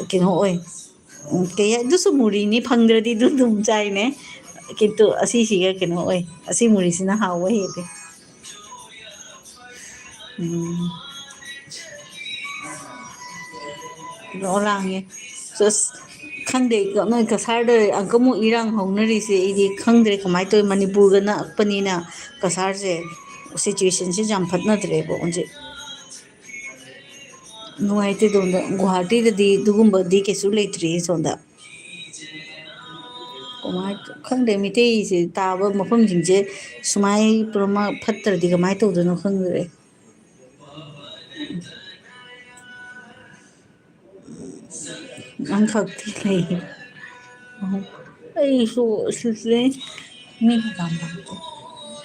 ꯀꯩꯅꯣ ꯑꯣꯏ꯫ ꯎꯝ, ꯀꯩ ꯍꯥꯏ-, ꯑꯗꯨꯁꯨ ꯃꯨꯔꯤꯅꯤ, ꯐꯪꯗ꯭ꯔꯗꯤ ꯑꯗꯨ ꯑꯗꯨꯝ ꯆꯥꯏꯅꯦ꯫ ꯀꯤꯟꯇꯨ ꯑꯁꯤꯁꯤꯒ ꯀꯩꯅꯣ ꯑꯣꯏ꯫ ꯑꯁꯤ ꯃꯨꯔꯤꯁꯤꯅ ꯍꯥꯎꯕ ꯍꯦꯜꯂꯤ꯫ ꯎꯝ꯫ ꯂꯣꯏ ꯂꯥꯡꯉꯦ꯫ ꯆꯁ, ꯈꯪꯗꯦ, ꯅꯣꯏ ꯀꯁꯥꯔꯗ ꯑꯃꯨꯛ ꯏꯔꯥꯡ ꯍꯧꯅꯔꯤꯁꯦ, ꯑꯩꯗꯤ ꯈꯪꯗ꯭ꯔꯦ ꯀꯃꯥꯏꯅ ꯇꯧꯋꯤ꯫ ꯃꯅꯤꯄꯨꯔꯒ ꯅꯛꯄꯅꯤꯅ ꯀꯁꯥꯔꯁꯦ, ꯁꯤꯆꯨꯋꯦꯁꯟꯁꯦ ꯌꯥꯝ ꯐꯠꯅꯗ꯭ꯔꯦꯕ ꯍꯧꯖꯤꯛ꯫ ꯅꯨꯡꯉꯥꯏꯇꯦ ꯑꯗꯣꯝꯗ꯫ ꯒꯨꯋꯥꯍꯥꯇꯤꯗꯗꯤ ꯑꯗꯨꯒꯨꯝꯕꯗꯤ ꯀꯩꯁꯨ ꯂꯩꯇ꯭ꯔꯤꯌꯦ ꯁꯣꯝꯗ꯫ ꯀꯃꯥꯏ-, ꯈꯪꯗꯦ, ꯃꯤꯇꯩꯁꯦ ꯇꯥꯕ ꯃꯐꯝꯁꯤꯡꯁꯦ ꯁꯨꯃꯥꯏ ꯄꯨꯝꯅꯃꯛ ꯐꯠꯇ꯭ꯔꯗꯤ ꯀꯃꯥꯏꯅ ꯇꯧꯗꯣꯏꯅꯣ ꯈꯪꯗ꯭ꯔꯦ꯫ ꯅꯪꯈꯛꯇꯤ ꯂꯩ꯫ ꯑꯩꯁꯨ ꯁꯤꯁꯦ ꯃꯤ ꯀꯌꯥꯝ ꯂꯥꯛꯇꯦ꯫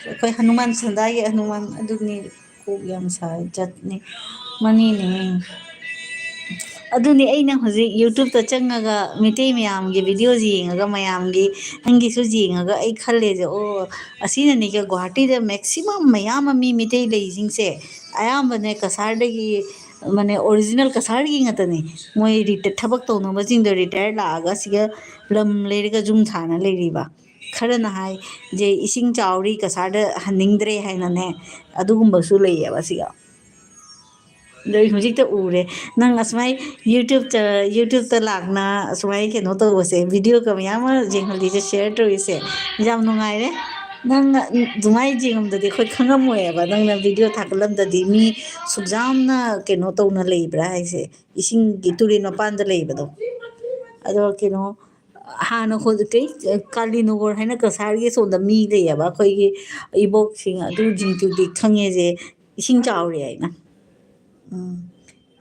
ꯑꯩꯈꯣꯏ ꯍꯅꯨꯃꯥꯟ ꯁꯟꯗꯥꯒꯤ ꯍꯅꯨꯃꯥꯟ ꯑꯗꯨꯅꯤ ꯀꯣꯛ ꯌꯥꯝ ꯁꯥꯏ ꯖꯥꯠꯅꯤ꯫ ꯃꯅꯤꯅꯦ꯫ ꯑꯗꯨꯅꯤ ꯑꯩꯅ ꯍꯧꯖꯤꯛ YouTube ꯆꯪꯉꯒ ꯃꯤꯇꯩ ꯃꯌꯥꯝꯒꯤ videos ꯌꯦꯡꯉꯒ ꯃꯌꯥꯝꯒꯤ ꯅꯪꯒꯤꯁꯨ ꯌꯦꯡꯉꯒ ꯑꯩ ꯈꯜꯂꯦꯁꯦ, ꯑꯣ, ꯑꯁꯤꯅꯅꯤꯀꯣ ꯒꯨꯋꯥꯍꯥꯇꯤꯗ maximum ꯃꯌꯥꯝ ꯑꯃ ꯃꯤ ꯃꯤꯇꯩ ꯂꯩꯁꯤꯡꯁꯦ꯫ ꯑꯌꯥꯝꯕꯅꯦ ꯀꯁꯥꯔꯗꯒꯤ, ꯃꯅꯦ original ꯀꯁꯥꯔꯒꯤ ꯉꯥꯛꯇꯅꯤ꯫ ꯃꯣꯏ ꯔꯤꯇ-, ꯊꯕꯛ ꯇꯧꯅꯕꯁꯤꯡꯗꯣ retire ꯂꯥꯛꯑꯒ ꯁꯤꯒ ꯂꯝ ꯂꯩꯔꯒ ꯌꯨꯝ ꯁꯥꯅ ꯂꯩꯔꯤꯕ꯫ ꯈꯔꯅ ꯍꯥꯏ, "ꯖꯦ, ꯏꯁꯤꯡ ꯆꯥꯎꯔꯤ, ꯀꯁꯥꯔꯗ ꯍꯟꯅꯤꯡꯗ꯭ꯔꯦ" ꯍꯥꯏꯅꯅꯦ, ꯑꯗꯨꯒꯨꯝꯕꯁꯨ ꯂꯩꯌꯦꯕ ꯁꯤꯒ꯫ ꯑꯗꯣ ꯑꯩ ꯍꯧꯖꯤꯛꯇ ꯎꯔꯦ꯫ ꯅꯪ ꯑꯁꯨꯃꯥꯏ YouTube-ꯇ, YouTube-ꯇ ꯂꯥꯛꯅ ꯑꯁꯨꯃꯥꯏ ꯀꯩꯅꯣ ꯇꯧꯕꯁꯦ, video-ꯒ ꯃꯌꯥꯝ ꯑꯃ ꯌꯦꯡꯍꯜꯂꯤꯁꯦ, share ꯇꯧꯔꯤꯁꯦ, ꯌꯥꯝ ꯅꯨꯡꯉꯥꯏꯔꯦ꯫ ꯅꯪ ꯑꯗꯨꯃꯥꯏ ꯌꯦꯡꯉꯝꯗꯗꯤ ꯑꯩꯈꯣꯏ ꯈꯪꯉꯝꯃꯣꯏꯕ, ꯅꯪꯅ video ꯊꯥꯒꯠꯂꯝꯗꯗꯤ ꯃꯤ ꯁꯨꯛ ꯌꯥꯝꯅ ꯀꯩꯅꯣ ꯇꯧꯅ ꯂꯩꯕ꯭ꯔꯥ ꯍꯥꯏꯁꯦ, ꯏꯁꯤꯡꯒꯤ ꯇꯨꯔꯦꯜ ꯃꯄꯥꯟꯗ ꯂꯩꯕꯗꯣ꯫ ꯑꯗꯣ ꯀꯩꯅꯣ, ꯍꯥꯟꯅ ꯍꯣ-, ꯀꯩ, ꯀꯥꯂꯤꯅꯒꯣꯔ ꯍꯥꯏꯅ ꯀꯁꯥꯔꯒꯤ ꯁꯣꯝꯗ ꯃꯤ ꯂꯩꯌꯦꯕ, ꯑꯩꯈꯣꯏꯒꯤ ꯏꯕꯣꯛꯁꯤꯡ ꯑꯗꯨꯁꯤꯡꯗꯨꯗꯤ ꯈꯪꯉꯦꯁꯦ, ꯏꯁꯤꯡ ꯆꯥꯎꯔꯦ ꯍꯥꯏꯅ꯫ ꯎꯝ,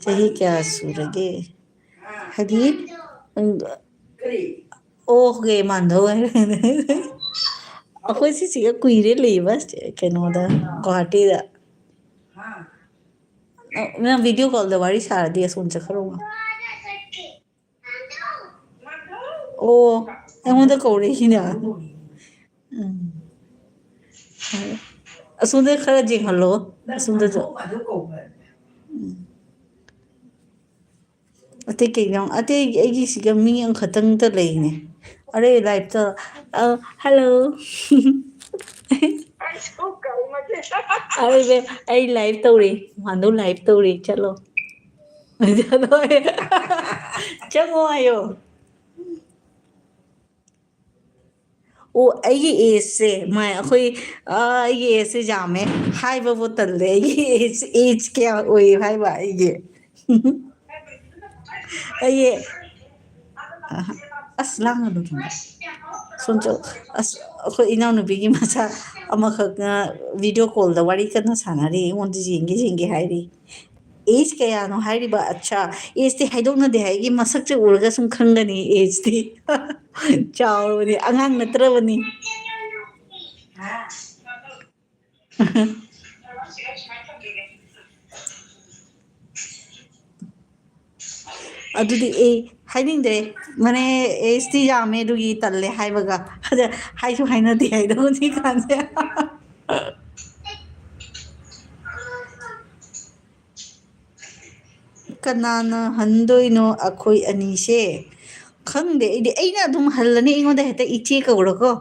ꯆꯍꯤ ꯀꯌꯥ ꯁꯨꯔꯒꯦ? ꯍꯥꯏꯗꯤ, ꯎꯝ, ꯑꯣ, ꯍꯣꯏ, ꯃꯥꯟꯗꯧ ꯍꯥꯏꯔꯦ꯫ ꯑꯩꯈꯣꯏ ꯁꯤꯁꯤꯒ ꯀꯨꯏꯔꯦ ꯂꯩꯕ, ꯀꯩꯅꯣꯗ, ꯒꯨꯋꯥꯍꯥꯇꯤꯗ꯫ ꯅꯪ ꯚꯤꯗꯤꯑꯣ ꯀꯣꯜꯗ ꯋꯥꯔꯤ ꯁꯥꯔꯗꯤ ꯑꯁꯣꯝ ꯆꯠꯈ꯭ꯔꯣ꯫ ꯑꯣ, ꯑꯩꯉꯣꯟꯗ ꯀꯧꯔꯛꯏꯁꯤꯅ꯫ ꯎꯝ꯫ ꯑꯁꯣꯝꯗ ꯈꯔ ꯌꯦꯡꯍꯜꯂꯣ꯫ ꯑꯁꯣꯝꯗꯁꯨ꯫ ꯎꯝ꯫ ꯑꯇꯩ ꯀꯩꯅꯣ? ꯑꯇꯩ ꯑꯩꯒꯤꯁꯤꯒ ꯃꯤ ꯑꯃꯈꯛꯇꯪꯇ ꯂꯩꯅꯦ꯫ ꯑꯔꯦ, ꯂꯥꯏꯞꯇ꯫ ꯑ, ꯍꯜꯂꯣ꯫ ꯑꯩꯁꯨ ꯀꯧꯃꯒꯦ꯫ ꯑꯔꯦ, ꯕꯦ, ꯑꯩ ꯂꯥꯏꯞ ꯇꯧꯔꯤ꯫ ꯃꯥꯟꯗꯧ ꯂꯥꯏꯞ ꯇꯧꯔꯤ꯫ ꯆꯠꯂꯣ꯫ ꯆꯠꯂꯣ꯫ ꯆꯪꯉꯣ ꯍꯥꯏꯌꯣ꯫ ꯑꯣ, ꯑꯩꯒꯤ ꯑꯦꯖꯁꯦ, ꯃꯥꯏ, ꯑꯩꯈꯣꯏ, ꯑ, ꯑꯩꯒꯤ ꯑꯦꯖꯁꯦ ꯌꯥꯝꯃꯦ꯫ ꯍꯥꯏꯕꯕꯨ ꯇꯜꯂꯦ꯫ ꯑꯩꯒꯤ ꯑꯦꯖ, ꯑꯦꯖ ꯀꯌꯥ ꯑꯣꯏ ꯍꯥꯏꯕ ꯑꯩꯒꯤ? ꯑꯩꯒꯤ, ꯑ, ꯑꯁ, ꯂꯥꯡꯒꯅꯨ ꯊꯝꯃꯣ꯫ ꯁꯣꯝ ꯆꯠꯂꯣ꯫ ꯑꯁ, ꯑꯩꯈꯣꯏ ꯏꯅꯥꯎꯅꯨꯄꯤꯒꯤ ꯃꯆꯥ ꯑꯃꯈꯛꯅ ꯚꯤꯗꯤꯑꯣ ꯀꯣꯜꯗ ꯋꯥꯔꯤ ꯀꯟꯅ ꯁꯥꯟꯅꯔꯤ꯫ ꯑꯩꯉꯣꯟꯗ ꯌꯦꯡꯒꯦ, ꯌꯦꯡꯒꯦ ꯍꯥꯏꯔꯤ꯫ ꯑꯦꯖ ꯀꯌꯥꯅꯣ ꯍꯥꯏꯔꯤꯕ? ꯑꯠꯆꯥ, ꯑꯦꯖꯇꯤ ꯍꯥꯏꯗꯣꯛꯅꯗꯦ ꯍꯥꯏꯒꯤ, ꯃꯁꯛꯁꯦ ꯎꯔꯒ ꯁꯨꯝ ꯈꯪꯒꯅꯤ ꯑꯦꯖꯇꯤ꯫ ꯆꯥꯎꯔꯕꯅꯤ, ꯑꯉꯥꯡ ꯅꯠꯇ꯭ꯔꯕꯅꯤ꯫ ꯑꯗꯨꯗꯤ ꯑꯩ ꯍꯥꯏꯅꯤꯡꯗ꯭ꯔꯦ꯫ ꯃꯅꯦ, ꯑꯦꯖꯇꯤ ꯌꯥꯝꯃꯦ, ꯑꯗꯨꯒꯤ ꯇꯜꯂꯦ ꯍꯥꯏꯕꯒ꯫ ꯑꯗ ꯍꯥꯏꯁꯨ ꯍꯥꯏꯅꯗꯦ ꯍꯥꯏꯗꯣ ꯍꯧꯖꯤꯛꯀꯥꯟꯁꯦ꯫ ꯀꯅꯥꯅ ꯍꯟꯗꯣꯏꯅꯣ ꯑꯩꯈꯣꯏ ꯑꯅꯤꯁꯦ? ꯈꯪꯗꯦ ꯑꯩꯗꯤ꯫ ꯑꯩꯅ ꯑꯗꯨꯝ ꯍꯜꯂꯅꯤ, ꯑꯩꯉꯣꯟꯗ ꯍꯦꯛꯇ ꯏꯆꯦ ꯀꯧꯔꯣꯀꯣ꯫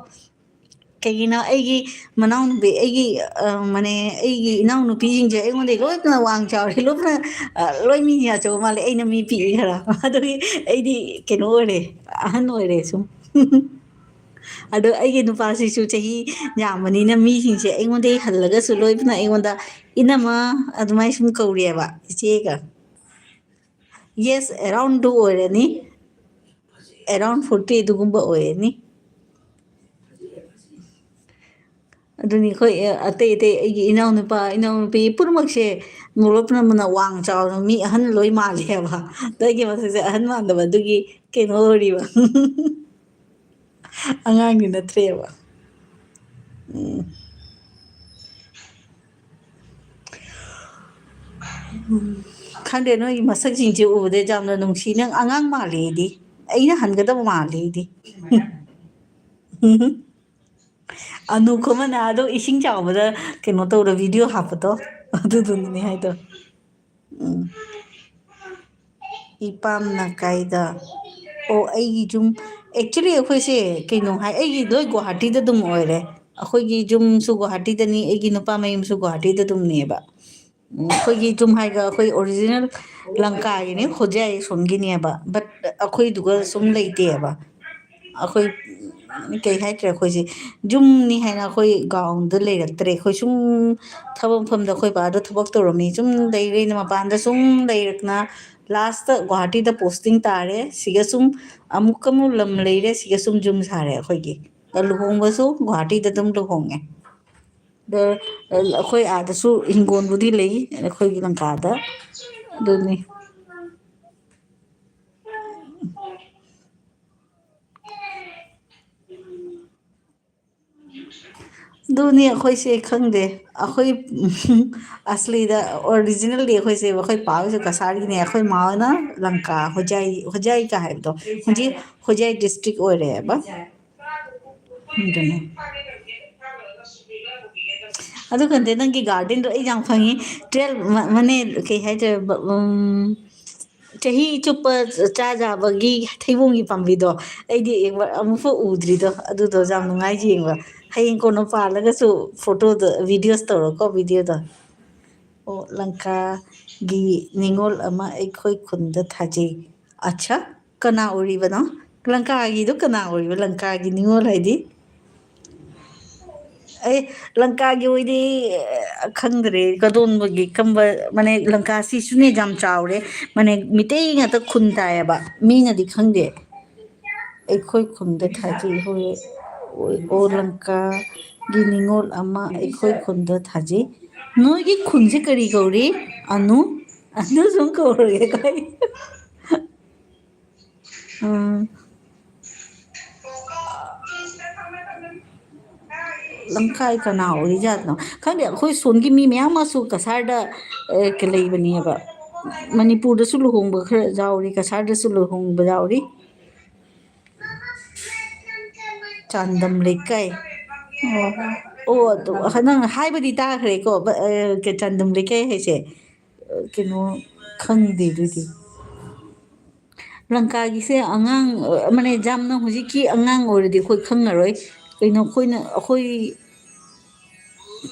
ꯀꯩꯒꯤꯅꯣ, ꯑꯩꯒꯤ ꯃꯅꯥꯎꯅꯨꯄꯤ, ꯑꯩꯒꯤ, ꯑ, ꯃꯅꯦ, ꯑꯩꯒꯤ ꯏꯅꯥꯎꯅꯨꯄꯤꯁꯤꯡꯁꯦ ꯑꯩꯉꯣꯟꯗꯩ ꯂꯣꯏꯅ ꯋꯥꯡ ꯆꯥꯎꯔꯦ, ꯂꯣꯏꯅ, ꯑ, ꯂꯣꯏ ꯃꯤ ꯑꯆꯧꯕ ꯃꯥꯜꯂꯦ, ꯑꯩꯅ ꯃꯤ ꯄꯤꯛꯏ ꯈꯔ꯫ ꯑꯗꯨꯒꯤ ꯑꯩꯗꯤ ꯀꯩꯅꯣ ꯑꯣꯏꯔꯦ, ꯑꯍꯟ ꯑꯣꯏꯔꯦ ꯁꯨꯝ꯫ ꯑꯗꯣ ꯑꯩꯒꯤ ꯅꯨꯄꯥꯁꯤꯁꯨ ꯆꯍꯤ ꯌꯥꯝꯕꯅꯤꯅ ꯃꯤꯁꯤꯡꯁꯦ ꯑꯩꯉꯣꯟꯗꯒꯤ ꯍꯜꯂꯒꯁꯨ ꯂꯣꯏꯅ ꯑꯩꯉꯣꯟꯗ "ꯏꯅꯝꯃ" ꯑꯗꯨꯃꯥꯏꯅ ꯁꯨꯝ ꯀꯧꯔꯦꯕ, ꯏꯆꯦꯒ꯫ Yes, around ꯗꯨ ꯑꯣꯏꯔꯅꯤ, around forty ꯑꯗꯨꯒꯨꯝꯕ ꯑꯣꯏꯔꯅꯤ꯫ ꯑꯗꯨꯅꯤ ꯑꯩꯈꯣꯏ, ꯑ, ꯑꯇꯩ ꯑꯇꯩ ꯑꯩꯒꯤ ꯏꯅꯥꯎꯅꯨꯄꯥ, ꯏꯅꯥꯎꯅꯨꯄꯤ ꯄꯨꯝꯅꯃꯛꯁꯦ ꯅꯣꯂꯣꯞꯅ ꯃꯨꯅ ꯋꯥꯡ ꯆꯥꯎꯅ ꯃꯤ ꯑꯍꯟ ꯂꯣꯏ ꯃꯥꯜꯂꯦꯕ꯫ ꯑꯗꯣ ꯑꯩꯒꯤ ꯃꯁꯛꯁꯦ ꯑꯍꯟ ꯃꯥꯟꯗꯕ, ꯑꯗꯨꯒꯤ ꯀꯩꯅꯣ ꯑꯣꯏꯔꯤꯕ꯫ ꯑꯉꯥꯡꯗꯤ ꯅꯠꯇ꯭ꯔꯦꯕ꯫ ꯎꯝ꯫ ꯎꯝ, ꯈꯪꯗꯦ, ꯅꯣꯏꯒꯤ ꯃꯁꯛꯁꯤꯡꯁꯦ ꯎꯕꯗ ꯌꯥꯝꯅ ꯅꯨꯡꯁꯤ꯫ ꯅꯪ ꯑꯉꯥꯡ ꯃꯥꯜꯂꯦ ꯑꯩꯗꯤ꯫ ꯑꯩꯅ ꯍꯟꯒꯗꯕ ꯃꯥꯜꯂꯦ ꯑꯩꯗꯤ꯫ ꯑꯅꯨ ꯈꯨꯃꯟ ꯑꯗꯣ ꯏꯁꯤꯡ ꯆꯥꯎꯕꯗ ꯀꯩꯅꯣ ꯇꯧꯔ ꯚꯤꯗꯤꯑꯣ ꯍꯥꯞꯄꯗꯣ, ꯑꯗꯨꯗꯨꯅꯤꯅꯦ ꯍꯥꯏꯗꯣ꯫ ꯎꯝ꯫ ꯏꯄꯥꯝꯅ ꯀꯥꯏꯗ? ꯑꯣ, ꯑꯩꯒꯤ ꯌꯨꯝ, actually ꯑꯩꯈꯣꯏꯁꯦ ꯀꯩꯅꯣ ꯍꯥꯏ, ꯑꯩꯒꯤ ꯂꯣꯏ ꯒꯨꯋꯥꯍꯥꯇꯤꯗ ꯑꯗꯨꯝ ꯑꯣꯏꯔꯦ꯫ ꯑꯩꯈꯣꯏꯒꯤ ꯌꯨꯝꯁꯨ ꯒꯨꯋꯥꯍꯥꯇꯤꯗꯅꯤ, ꯑꯩꯒꯤ ꯅꯨꯄꯥ ꯃꯌꯨꯝꯁꯨ ꯒꯨꯋꯥꯍꯥꯇꯤꯗ ꯑꯗꯨꯝꯅꯦꯕ꯫ ꯎꯝ, ꯑꯩꯈꯣꯏꯒꯤ ꯌꯨꯝ ꯍꯥꯏꯒ ꯑꯩꯈꯣꯏ original ꯂꯪꯀꯥꯒꯤꯅꯤ, ꯍꯣꯖꯥꯏ ꯁꯣꯝꯒꯤꯅꯦꯕ, but ꯑꯩꯈꯣꯏꯗꯨꯒ ꯁꯨꯝ ꯂꯩꯇꯦꯕ꯫ ꯑꯩꯈꯣꯏ, ꯎꯝ, ꯀꯩ ꯍꯥꯏꯇ꯭ꯔꯦ, ꯑꯩꯈꯣꯏꯁꯦ ꯌꯨꯝꯅꯤ ꯍꯥꯏꯅ ꯑꯩꯈꯣꯏ ꯒꯥꯎꯟꯗ ꯂꯩꯔꯛꯇ꯭ꯔꯦ꯫ ꯑꯩꯈꯣꯏ ꯁꯨꯝ ꯊꯕꯛ ꯃꯐꯝꯗ ꯑꯩꯈꯣꯏ ꯕꯥꯗꯣ ꯊꯕꯛ ꯇꯧꯔꯝꯃꯤ, ꯁꯨꯝ ꯂꯩꯔꯦ, ꯃꯄꯥꯟꯗ ꯁꯨꯝ ꯂꯩꯔꯛꯅ ꯂꯥꯁꯇ ꯒꯨꯋꯥꯍꯥꯇꯤꯗ ꯄꯣꯁꯇꯤꯡ ꯇꯥꯔꯦ꯫ ꯁꯤꯒ ꯁꯨꯝ ꯑꯃꯨꯛꯀ ꯑꯃꯨꯛ ꯂꯝ ꯂꯩꯔꯦ, ꯁꯤꯒ ꯁꯨꯝ ꯌꯨꯝ ꯁꯥꯔꯦ ꯑꯩꯈꯣꯏꯒꯤ꯫ ꯂꯨꯍꯣꯡꯕꯁꯨ ꯒꯨꯋꯥꯍꯥꯇꯤꯗ ꯑꯗꯨꯝ ꯂꯨꯍꯣꯡꯉꯦ꯫ ꯑꯗ ꯑꯩꯈꯣꯏ ꯑꯥꯗꯁꯨ ꯍꯤꯡꯒꯣꯜꯕꯨꯗꯤ ꯂꯩ, ꯑꯩꯈꯣꯏꯒꯤ ꯂꯪꯀꯥꯗ꯫ ꯑꯗꯨꯅꯤ꯫ ꯑꯗꯨꯅꯤ ꯑꯩꯈꯣꯏꯁꯦ ꯈꯪꯗꯦ꯫ ꯑꯩꯈꯣꯏ ꯑꯁꯂꯤꯗ, originally ꯑꯩꯈꯣꯏꯁꯦ, ꯑꯩꯈꯣꯏ ꯄꯥ ꯍꯣꯏꯁꯦ ꯀꯁꯥꯔꯒꯤꯅꯦ, ꯑꯩꯈꯣꯏ ꯃꯥ ꯍꯣꯏꯅ ꯂꯪꯀꯥ, ꯍꯣꯖꯥꯏ, ꯍꯣꯖꯥꯏ ꯀ ꯍꯥꯏꯕꯗꯣ, ꯍꯧꯖꯤꯛ ꯍꯣꯖꯥꯏ district ꯑꯣꯏꯔꯦꯕ꯫ ꯑꯗꯨꯅꯦ꯫ ꯑꯗꯨ ꯈꯪꯗꯦ, ꯅꯪꯒꯤ gardenꯗꯣ ꯑꯩ ꯌꯥꯝ ꯈꯪꯉꯤ꯫ Twelve ꯃ-, ꯃꯅꯦ, ꯀꯩ ꯍꯥꯏꯗꯣꯏꯕ, ꯎꯝ, ꯆꯍꯤ ꯆꯨꯞꯄ ꯆꯥ ꯌꯥꯕꯒꯤ ꯊꯩꯕꯣꯡꯒꯤ ꯄꯥꯝꯕꯤꯗꯣ ꯑꯩꯗꯤ ꯌꯦꯡꯕ ꯑꯃꯨꯛꯐꯥꯎ ꯎꯗ꯭ꯔꯤꯗꯣ, ꯑꯗꯨꯗꯣ ꯌꯥꯝ ꯅꯨꯡꯉꯥꯏ ꯌꯦꯡꯕ꯫ ꯍꯌꯦꯡ ꯀꯣꯟꯅ ꯄꯥꯜꯂꯒꯁꯨ photoꯗ videos ꯇꯧꯔꯣꯀꯣ, videoꯗ꯫ ꯑꯣ, ꯂꯪꯀꯥꯒꯤ ꯅꯤꯉꯣꯜ ꯑꯃ ꯑꯩꯈꯣꯏ ꯈꯨꯟꯗ ꯊꯥꯖꯩ꯫ ꯑꯠꯁꯥ, ꯀꯅꯥ ꯑꯣꯏꯔꯤꯕꯅꯣ? ꯂꯪꯀꯥꯒꯤꯗꯣ ꯀꯅꯥ ꯑꯣꯏꯔꯤꯕ? ꯂꯪꯀꯥꯒꯤ ꯅꯤꯉꯣꯜ ꯍꯥꯏꯗꯤ? ꯑꯩ ꯂꯪꯀꯥꯒꯤ ꯑꯣꯏꯗꯤ, ꯑ, ꯈꯪꯗ꯭ꯔꯦ꯫ ꯀꯗꯣꯝꯕꯒꯤ ꯀꯝꯕ, ꯃꯥꯅꯦ, ꯂꯪꯀꯥꯁꯤꯁꯨꯅꯦ ꯌꯥꯝ ꯆꯥꯎꯔꯦ꯫ ꯃꯥꯅꯦ, ꯃꯤꯇꯩ ꯉꯥꯛꯇ ꯈꯨꯟ ꯇꯥꯏꯌꯦꯕ꯫ ꯃꯤꯅꯗꯤ ꯈꯪꯗꯦ꯫ ꯑꯩꯈꯣꯏ ꯈꯨꯟꯗ ꯊꯥꯖꯩ ꯍꯣꯏ꯫ ꯑꯣ, ꯑꯣ, ꯂꯪꯀꯥꯒꯤ ꯅꯤꯉꯣꯜ ꯑꯃ ꯑꯩꯈꯣꯏ ꯈꯨꯟꯗ ꯊꯥꯖꯩ꯫ ꯅꯣꯏꯒꯤ ꯈꯨꯟꯁꯦ ꯀꯔꯤ ꯀꯧꯔꯤ? ꯑꯅꯨ? ꯑꯅꯨ ꯁꯨꯝ ꯀꯧꯔꯒꯦꯀꯣ ꯑꯩ꯫ ꯎꯝ꯫ ꯂꯝꯈꯥꯏ ꯀꯅꯥ ꯑꯣꯏꯔꯤꯖꯥꯠꯅꯣ? ꯈꯪꯗꯦ, ꯑꯩꯈꯣꯏ ꯁꯣꯝꯒꯤ ꯃꯤ ꯃꯌꯥꯝ ꯑꯃꯁꯨ ꯀꯁꯥꯔꯗ, ꯑ, ꯀ-, ꯂꯩꯕꯅꯦꯕ꯫ ꯃꯅꯤꯄꯨꯔꯗꯁꯨ ꯂꯨꯍꯣꯡꯕ ꯈꯔ ꯌꯥꯎꯔꯤ, ꯀꯁꯥꯔꯗꯁꯨ ꯂꯨꯍꯣꯡꯕ ꯌꯥꯎꯔꯤ꯫ ꯆꯥꯟꯗꯝ ꯂꯩꯀꯥꯏ꯫ ꯑꯣ꯫ ꯑꯣ, ꯑꯗꯨ, ꯅꯪ ꯍꯥꯏꯕꯗꯤ ꯇꯥꯈ꯭ꯔꯦꯀꯣ, ꯕ-, ꯑ, ꯀ-, ꯆꯥꯟꯗꯝ ꯂꯩꯀꯥꯏ ꯍꯥꯏꯁꯦ꯫ ꯑ, ꯀꯩꯅꯣ, ꯈꯪꯗꯦ ꯑꯗꯨꯗꯤ꯫ ꯂꯪꯀꯥꯒꯤꯁꯦ ꯑꯉꯥꯡ, ꯑ, ꯑꯃꯅꯦ, ꯌꯥꯝꯅ ꯍꯧꯖꯤꯛꯀꯤ ꯑꯉꯥꯡ ꯑꯣꯏꯔꯗꯤ ꯑꯩꯈꯣꯏ ꯈꯪꯉꯔꯣꯏ꯫ ꯀꯩꯅꯣ, ꯑꯩꯈꯣꯏꯅ, ꯑꯩꯈꯣꯏ,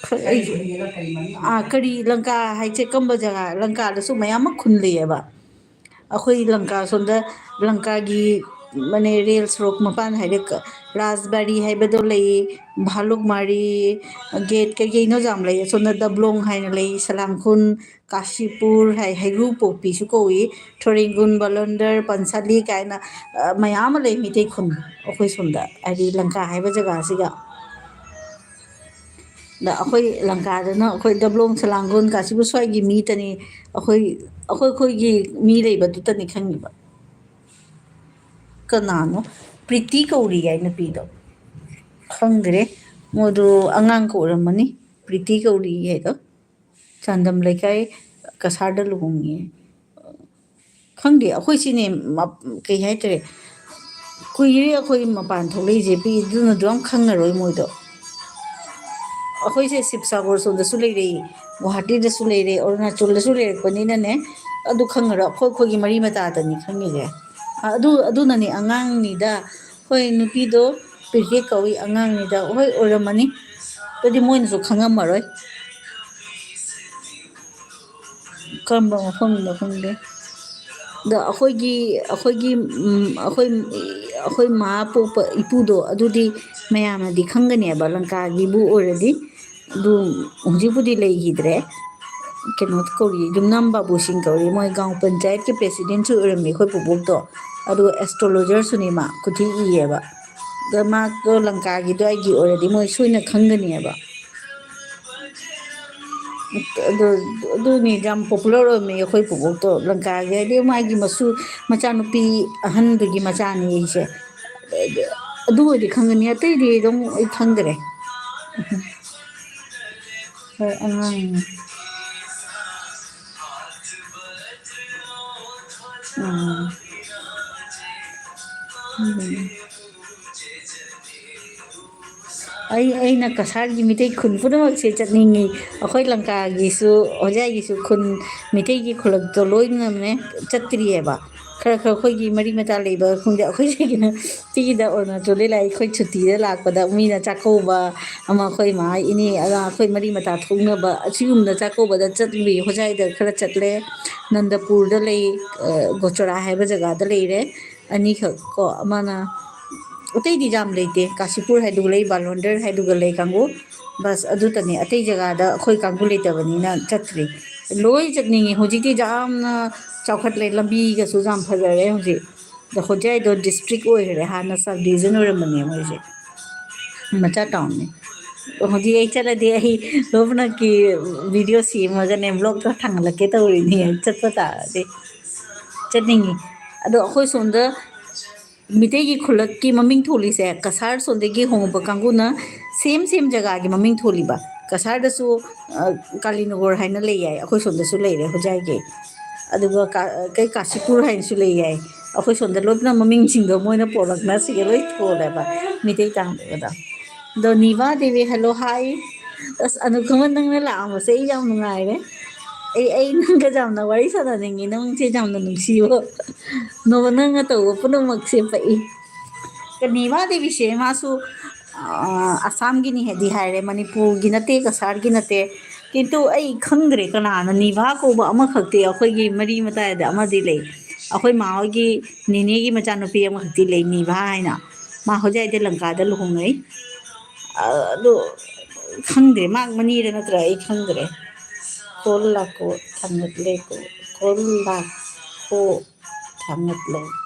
ꯈ-, ꯑꯩ, ꯑꯥ, ꯀꯔꯤ ꯂꯪꯀꯥ ꯍꯥꯏꯁꯦ ꯀꯝꯕ ꯖꯒꯥ? ꯂꯪꯀꯥꯗꯁꯨ ꯃꯌꯥꯝ ꯑꯃ ꯈꯨꯟ ꯂꯩꯌꯦꯕ꯫ ꯑꯩꯈꯣꯏ ꯂꯪꯀꯥ ꯁꯣꯝꯗ ꯂꯪꯀꯥꯒꯤ ꯃꯅꯦ ꯔꯦꯜ ꯁꯣꯔꯣꯛ ꯃꯄꯥꯟ ꯍꯥꯏꯗꯤ ꯀ-, ꯔꯥꯖꯕꯥꯔꯤ ꯍꯥꯏꯕꯗꯣ ꯂꯩ, ꯚꯥꯂꯨꯛꯃꯥꯔꯤ, ꯒꯦꯠ ꯀꯩꯀꯩꯅꯣ ꯌꯥꯝ ꯂꯩ꯫ ꯑꯁꯣꯝꯗ ꯗꯕ꯭ꯂꯣꯡ ꯍꯥꯏꯅ ꯂꯩ, ꯁꯂꯥꯡꯈꯨꯟ, ꯀꯥꯁꯤꯄꯨꯔ ꯍꯥꯏ, ꯍꯩꯒ꯭ꯔꯨ ꯄꯣꯛꯄꯤꯁꯨ ꯀꯧꯏ, ꯊꯣꯔꯦꯡꯒꯨꯟ, ꯕꯂꯟꯗꯔ, ꯄꯟꯁꯥꯂꯤ ꯀꯥꯏꯅ, ꯑ, ꯃꯌꯥꯝ ꯑꯃ ꯂꯩ ꯃꯤꯇꯩ ꯈꯨꯟ ꯑꯩꯈꯣꯏ ꯁꯣꯝꯗ, ꯍꯥꯏꯗꯤ ꯂꯪꯀꯥ ꯍꯥꯏꯕ ꯖꯒꯥꯁꯤꯒ꯫ ꯑꯗ ꯑꯩꯈꯣꯏ ꯂꯪꯀꯥꯗꯅ ꯑꯩꯈꯣꯏ ꯗꯕ꯭ꯂꯣꯡ, ꯁꯂꯥꯡꯒꯣꯟ, ꯀꯥꯁꯤꯕꯨ ꯁ꯭ꯋꯥꯏꯒꯤ ꯃꯤꯇꯅꯤ, ꯑꯩꯈꯣꯏ, ꯑꯩꯈꯣꯏ, ꯑꯩꯈꯣꯏꯒꯤ ꯃꯤ ꯂꯩꯕꯗꯨꯇꯅꯤ ꯈꯪꯉꯤꯕ꯫ ꯀꯅꯥꯅꯣ? ꯄ꯭ꯔꯤꯇꯤ ꯀꯧꯔꯤ ꯍꯥꯏ ꯅꯨꯄꯤꯗꯣ꯫ ꯈꯪꯗ꯭ꯔꯦ꯫ ꯃꯣꯏꯗꯣ ꯑꯉꯥꯡ ꯀꯧꯔꯝꯃꯅꯤ꯫ ꯄ꯭ꯔꯤꯇꯤ ꯀꯧꯔꯤ ꯍꯥꯏꯗꯣ꯫ ꯆꯥꯟꯗꯝ ꯂꯩꯀꯥꯏ ꯀꯁꯥꯔꯗ ꯂꯨꯍꯣꯡꯉꯦ꯫ ꯈꯪꯗꯦ, ꯑꯩꯈꯣꯏ ꯁꯤꯅꯦ, ꯃꯞ-, ꯀꯩ ꯍꯥꯏꯇꯥꯔꯦ, ꯀꯨꯏꯔꯦ ꯑꯩꯈꯣꯏ ꯃꯄꯥꯟ ꯊꯣꯛꯂꯛꯏꯁꯦ, ꯄꯤ-, ꯑꯗꯨꯅ ꯑꯗꯨ ꯌꯥꯝ ꯈꯪꯉꯔꯣꯏ ꯃꯣꯏꯗꯣ꯫ ꯑꯩꯈꯣꯏꯁꯦ ꯁꯤꯕꯁꯥꯒꯣꯔ ꯁꯣꯝꯗꯁꯨ ꯂꯩꯔꯛꯏ, ꯒꯨꯋꯥꯍꯥꯇꯤꯗꯁꯨ ꯂꯩꯔꯦ, ꯑꯔꯨꯅꯥꯆꯜꯗꯁꯨ ꯂꯩꯔꯛꯄꯅꯤꯅꯅꯦ, ꯑꯗꯨ ꯈꯪꯉꯔꯣꯏ꯫ ꯑꯩꯈꯣꯏ, ꯑꯩꯈꯣꯏꯒꯤ ꯃꯔꯤ ꯃꯇꯥꯗꯅꯤ ꯈꯪꯉꯤꯁꯦ꯫ ꯑꯗꯨ, ꯑꯗꯨꯅꯅꯦ ꯑꯉꯥꯡꯅꯤꯗ, ꯍꯣꯏ, ꯅꯨꯄꯤꯗꯣ ꯄꯤꯔꯀꯦ ꯀꯧꯏ, ꯑꯉꯥꯡꯅꯤꯗ꯫ ꯍꯣꯏ, ꯑꯣꯏꯔꯝꯃꯅꯤ꯫ ꯑꯗꯨꯗꯤ ꯃꯣꯏꯅꯁꯨ ꯈꯪꯉꯝꯃꯔꯣꯏ꯫ ꯀꯔꯝꯕ ꯃꯐꯝꯗ ꯈꯪꯗꯦ꯫ ꯑꯗ ꯑꯩꯈꯣꯏꯒꯤ, ꯑꯩꯈꯣꯏꯒꯤ, ꯎꯝ, ꯑꯩꯈꯣꯏ, ꯑꯩꯈꯣꯏ ꯃꯥ ꯄꯣꯛꯄ ꯏꯄꯨꯗꯣ, ꯑꯗꯨꯗꯤ ꯃꯌꯥꯝꯅꯗꯤ ꯈꯪꯒꯅꯦꯕ, ꯂꯪꯀꯥꯒꯤꯕꯨ ꯑꯣꯏꯔꯗꯤ꯫ ꯑꯗꯨ ꯍꯧꯖꯤꯛꯄꯨꯗꯤ ꯂꯩꯈꯤꯗ꯭ꯔꯦ꯫ ꯀꯩꯅꯣ ꯀꯧꯔꯤ, ꯌꯨꯝꯅꯥꯝ ꯕꯥꯕꯨ ꯁꯤꯡ ꯀꯧꯔꯤ, ꯃꯣꯏ ꯒꯥꯎ ꯄꯟꯆꯥꯌꯠꯀꯤ ꯄ꯭ꯔꯦꯁꯤꯗꯦꯟꯁꯨ ꯑꯣꯏꯔꯝꯃꯤ ꯑꯩꯈꯣꯏ ꯄꯨꯕꯣꯛꯇꯣ꯫ ꯑꯗꯨꯒ ꯑꯦꯁꯇ꯭ꯔꯣꯂꯣꯖꯔꯁꯨꯅꯤ ꯃꯥ, ꯈꯨꯠꯊꯤ ꯏꯌꯦꯕ꯫ ꯑꯗ ꯃꯥꯗꯣ ꯂꯪꯀꯥꯒꯤ ꯑꯗꯨꯋꯥꯏꯒꯤ ꯑꯣꯏꯔꯗꯤ ꯃꯣꯏ ꯁꯣꯏꯅ ꯈꯪꯒꯅꯤꯕ꯫ ꯑꯗꯨ, ꯑꯗꯨꯅꯤ ꯌꯥꯝ ꯄꯣꯄꯨꯂꯔ ꯑꯣꯏꯔꯝꯃꯤ ꯑꯩꯈꯣꯏ ꯄꯨꯕꯣꯛꯇꯣ ꯂꯪꯀꯥꯒꯤ, ꯍꯥꯏꯗꯤ ꯃꯥꯒꯤ ꯃꯁꯨ, ꯃꯆꯥꯅꯨꯄꯤ ꯑꯍꯟꯗꯨꯒꯤ ꯃꯆꯥꯅꯤ ꯑꯩꯁꯦ꯫ ꯑꯗꯨ ꯑꯣꯏꯗꯤ ꯈꯪꯒꯅꯤ, ꯑꯇꯩꯗꯤ ꯑꯗꯨꯝ ꯑꯩ ꯈꯪꯗ꯭ꯔꯦ꯫ ꯍꯣꯏ, ꯑꯉꯥꯡꯅꯤ꯫ ꯎꯝ꯫ ꯎꯝ꯫ ꯑꯩ, ꯑꯩꯅ ꯀꯁꯥꯔꯒꯤ ꯃꯤꯇꯩ ꯈꯨꯟ ꯄꯨꯝꯅꯃꯛꯁꯦ ꯆꯠꯅꯤꯡꯉꯤ꯫ ꯑꯩꯈꯣꯏ ꯂꯪꯀꯥꯒꯤꯁꯨ, ꯍꯣꯖꯥꯏꯒꯤꯁꯨ ꯈꯨꯟ, ꯃꯤꯇꯩꯒꯤ ꯈꯨꯜꯂꯛꯇꯣ ꯂꯣꯏꯅꯅꯦ ꯆꯠꯇ꯭ꯔꯤꯑꯕ꯫ ꯈꯔ ꯈꯔ ꯑꯩꯈꯣꯏꯒꯤ ꯃꯔꯤ ꯃꯇꯥ ꯂꯩꯕ ꯈꯪꯗꯦ, ꯑꯩꯈꯣꯏ ꯁꯤꯒꯤꯅ ꯁꯤꯒꯤꯗ ꯑꯣꯏꯅ ꯆꯣꯂꯦ ꯂꯥꯛꯑꯦ꯫ ꯑꯩꯈꯣꯏ ꯁꯨꯇꯤꯗ ꯂꯥꯛꯄꯗ ꯃꯤꯅ ꯆꯥꯛꯀꯧꯕ ꯑꯃ, ꯑꯩꯈꯣꯏ ꯏꯃꯥ, ꯏꯅꯦ, ꯑꯉꯥꯡ, ꯑꯩꯈꯣꯏ ꯃꯔꯤ ꯃꯇꯥ ꯊꯣꯛꯅꯕ ꯑꯁꯤꯒꯨꯝꯅ ꯆꯥꯛꯀꯧꯕꯗ ꯆꯠꯂꯨꯏ꯫ ꯍꯣꯖꯥꯏꯗ ꯈꯔ ꯆꯠꯂꯦ, ꯅꯟꯗꯄꯨꯔꯗ ꯂꯩ, ꯑ, ꯒꯣꯆꯣꯔꯥ ꯍꯥꯏꯕ ꯖꯒꯥꯗ ꯂꯩꯔꯦ꯫ ꯑꯅꯤꯈꯛ ꯀꯣ, ꯑꯃꯅ, ꯑꯇꯩꯗꯤ ꯌꯥꯝ ꯂꯩꯇꯦ꯫ ꯀꯥꯁꯤꯄꯨꯔ ꯍꯥꯏꯗꯨꯒ ꯂꯩ, ꯕꯥꯂꯣꯟꯗꯔ ꯍꯥꯏꯗꯨꯒ ꯂꯩ ꯀꯥꯡꯕꯨ, ꯕꯁ ꯑꯗꯨꯇꯅꯤ꯫ ꯑꯇꯩ ꯖꯒꯥꯗ ꯑꯩꯈꯣꯏ ꯀꯥꯡꯕꯨ ꯂꯩꯇꯕꯅꯤꯅ ꯆꯠꯇ꯭ꯔꯤ꯫ ꯂꯣꯏ ꯆꯠꯅꯤꯡꯉꯤ꯫ ꯍꯧꯖꯤꯛꯇꯤ ꯌꯥꯝꯅ ꯆꯥꯎꯈꯠꯂꯦ, ꯂꯝꯕꯤꯒꯁꯨ ꯌꯥꯝ ꯐꯖꯔꯦ ꯍꯧꯖꯤꯛ꯫ ꯑꯗꯣ ꯍꯣꯖꯥꯏꯗꯣ ꯗꯤꯁꯇ꯭ꯔꯤꯛ ꯑꯣꯏꯈ꯭ꯔꯦ, ꯍꯥꯟꯅ ꯁꯕ ꯗꯤꯕꯤꯖꯟ ꯑꯣꯏꯔꯝꯕꯅꯦ ꯃꯣꯏꯁꯦ, ꯃꯆꯥ ꯇꯥꯎꯟꯅꯤ꯫ ꯍꯧꯖꯤꯛ ꯑꯩ ꯆꯠꯂꯗꯤ ꯑꯩ ꯂꯣꯏꯅꯃꯛꯀꯤ ꯚꯤꯗꯤꯑꯣ ꯁꯦꯝꯃꯒꯅꯦ ꯕ꯭ꯂꯣꯛꯇ ꯊꯥꯡꯒꯠꯂꯛꯀꯦ ꯇꯧꯔꯤꯅꯦ, ꯆꯠꯄ ꯇꯥꯔꯗꯤ꯫ ꯆꯠꯅꯤꯡꯉꯤ꯫ ꯑꯗꯣ ꯑꯩꯈꯣꯏ ꯁꯣꯝꯗ ꯃꯤꯇꯩꯒꯤ ꯈꯨꯜꯂꯛꯀꯤ ꯃꯃꯤꯡ ꯊꯣꯜꯂꯤꯁꯦ, ꯀꯁꯥꯔ ꯁꯣꯝꯗꯒꯤ ꯍꯣꯡꯉꯛꯄ ꯀꯥꯡꯕꯨꯅ ꯁꯦꯝ ꯁꯦꯝ ꯖꯒꯥꯒꯤ ꯃꯃꯤꯡ ꯊꯣꯜꯂꯤꯕ꯫ ꯀꯁꯥꯔꯗꯁꯨ, ꯑ, ꯀꯥꯂꯤꯅꯒꯣꯔ ꯍꯥꯏꯅ ꯂꯩ ꯌꯥꯏ, ꯑꯩꯈꯣꯏ ꯁꯣꯝꯗꯁꯨ ꯂꯩꯔꯦ ꯍꯣꯖꯥꯏꯒꯤ꯫ ꯑꯗꯨꯒ ꯀꯥ-, ꯀꯩ ꯀꯥꯁꯤꯄꯨꯔ ꯍꯥꯏꯅꯁꯨ ꯂꯩ ꯌꯥꯏ꯫ ꯑꯩꯈꯣꯏ ꯁꯣꯝꯗ ꯂꯣꯏꯅ ꯃꯃꯤꯡꯁꯤꯡꯗꯣ ꯃꯣꯏꯅ ꯄꯣꯔꯛꯅ ꯁꯤꯒ ꯂꯣꯏ ꯊꯣꯜꯂꯦꯕ ꯃꯤꯇꯩ ꯇꯥꯡꯗꯕꯗ꯫ ꯑꯗꯣ ꯅꯤꯚꯥ ꯗꯦꯕꯤ, ꯍꯜꯂꯣ, ꯍꯥꯏ꯫ ꯑꯁ, ꯑꯅꯨꯈꯃꯟ, ꯅꯪꯅ ꯂꯥꯛꯑꯝꯕꯁꯦ ꯑꯩ ꯌꯥꯝ ꯅꯨꯡꯉꯥꯏꯔꯦ꯫ ꯑꯩ, ꯑꯩ ꯅꯪꯒ ꯌꯥꯝꯅ ꯋꯥꯔꯤ ꯁꯥꯟꯅꯅꯤꯡꯉꯤ, ꯅꯪꯁꯦ ꯌꯥꯝꯅ ꯅꯨꯡꯁꯤꯕ꯫ ꯅꯣ-, ꯅꯪꯅ ꯇꯧꯕ ꯄꯨꯝꯅꯃꯛꯁꯦ ꯄꯛꯏ꯫ ꯅꯤꯚꯥ ꯗꯦꯕꯤꯁꯦ ꯃꯥꯁꯨ, ꯑ, ꯑꯁꯥꯝꯒꯤꯅꯤ ꯍꯥꯏꯗꯤ ꯍꯥꯏꯔꯦ, ꯃꯅꯤꯄꯨꯔꯒꯤ ꯅꯠꯇꯦ, ꯀꯁꯥꯔꯒꯤ ꯅꯠꯇꯦ꯫ ꯀꯤꯟꯇꯨ ꯑꯩ ꯈꯪꯗ꯭ꯔꯦ ꯀꯅꯥꯅ ꯅꯤꯚꯥ ꯀꯧꯕ ꯑꯃꯈꯛꯇꯤ ꯑꯩꯈꯣꯏꯒꯤ ꯃꯔꯤ ꯃꯇꯥꯏꯗ ꯑꯃꯗꯤ ꯂꯩ꯫ ꯑꯩꯈꯣꯏ ꯃꯥ ꯍꯣꯏꯒꯤ ꯅꯤꯅꯦꯒꯤ ꯃꯆꯥꯅꯨꯄꯤ ꯑꯃꯈꯛꯇꯤ ꯂꯩ ꯅꯤꯚꯥ ꯍꯥꯏꯅ꯫ ꯃꯥ ꯍꯧꯖꯤꯛ ꯍꯥꯏꯗꯤ ꯂꯪꯀꯥꯗ ꯂꯨꯍꯣꯡꯅꯩ꯫ ꯑ-, ꯑꯗꯨ ꯈꯪꯗ꯭ꯔꯦ, ꯃꯥ ꯃꯅꯤꯔ ꯅꯠꯇ꯭ꯔꯥ ꯑꯩ ꯈꯪꯗ꯭ꯔꯦ꯫ ꯀꯣꯜ ꯂꯥꯛꯀꯣ, ꯊꯥꯡꯒꯠꯂꯦꯀꯣ, ꯀꯣꯜ ꯂꯥꯛꯀꯣ, ꯊꯥꯡꯒꯠꯂꯣ꯫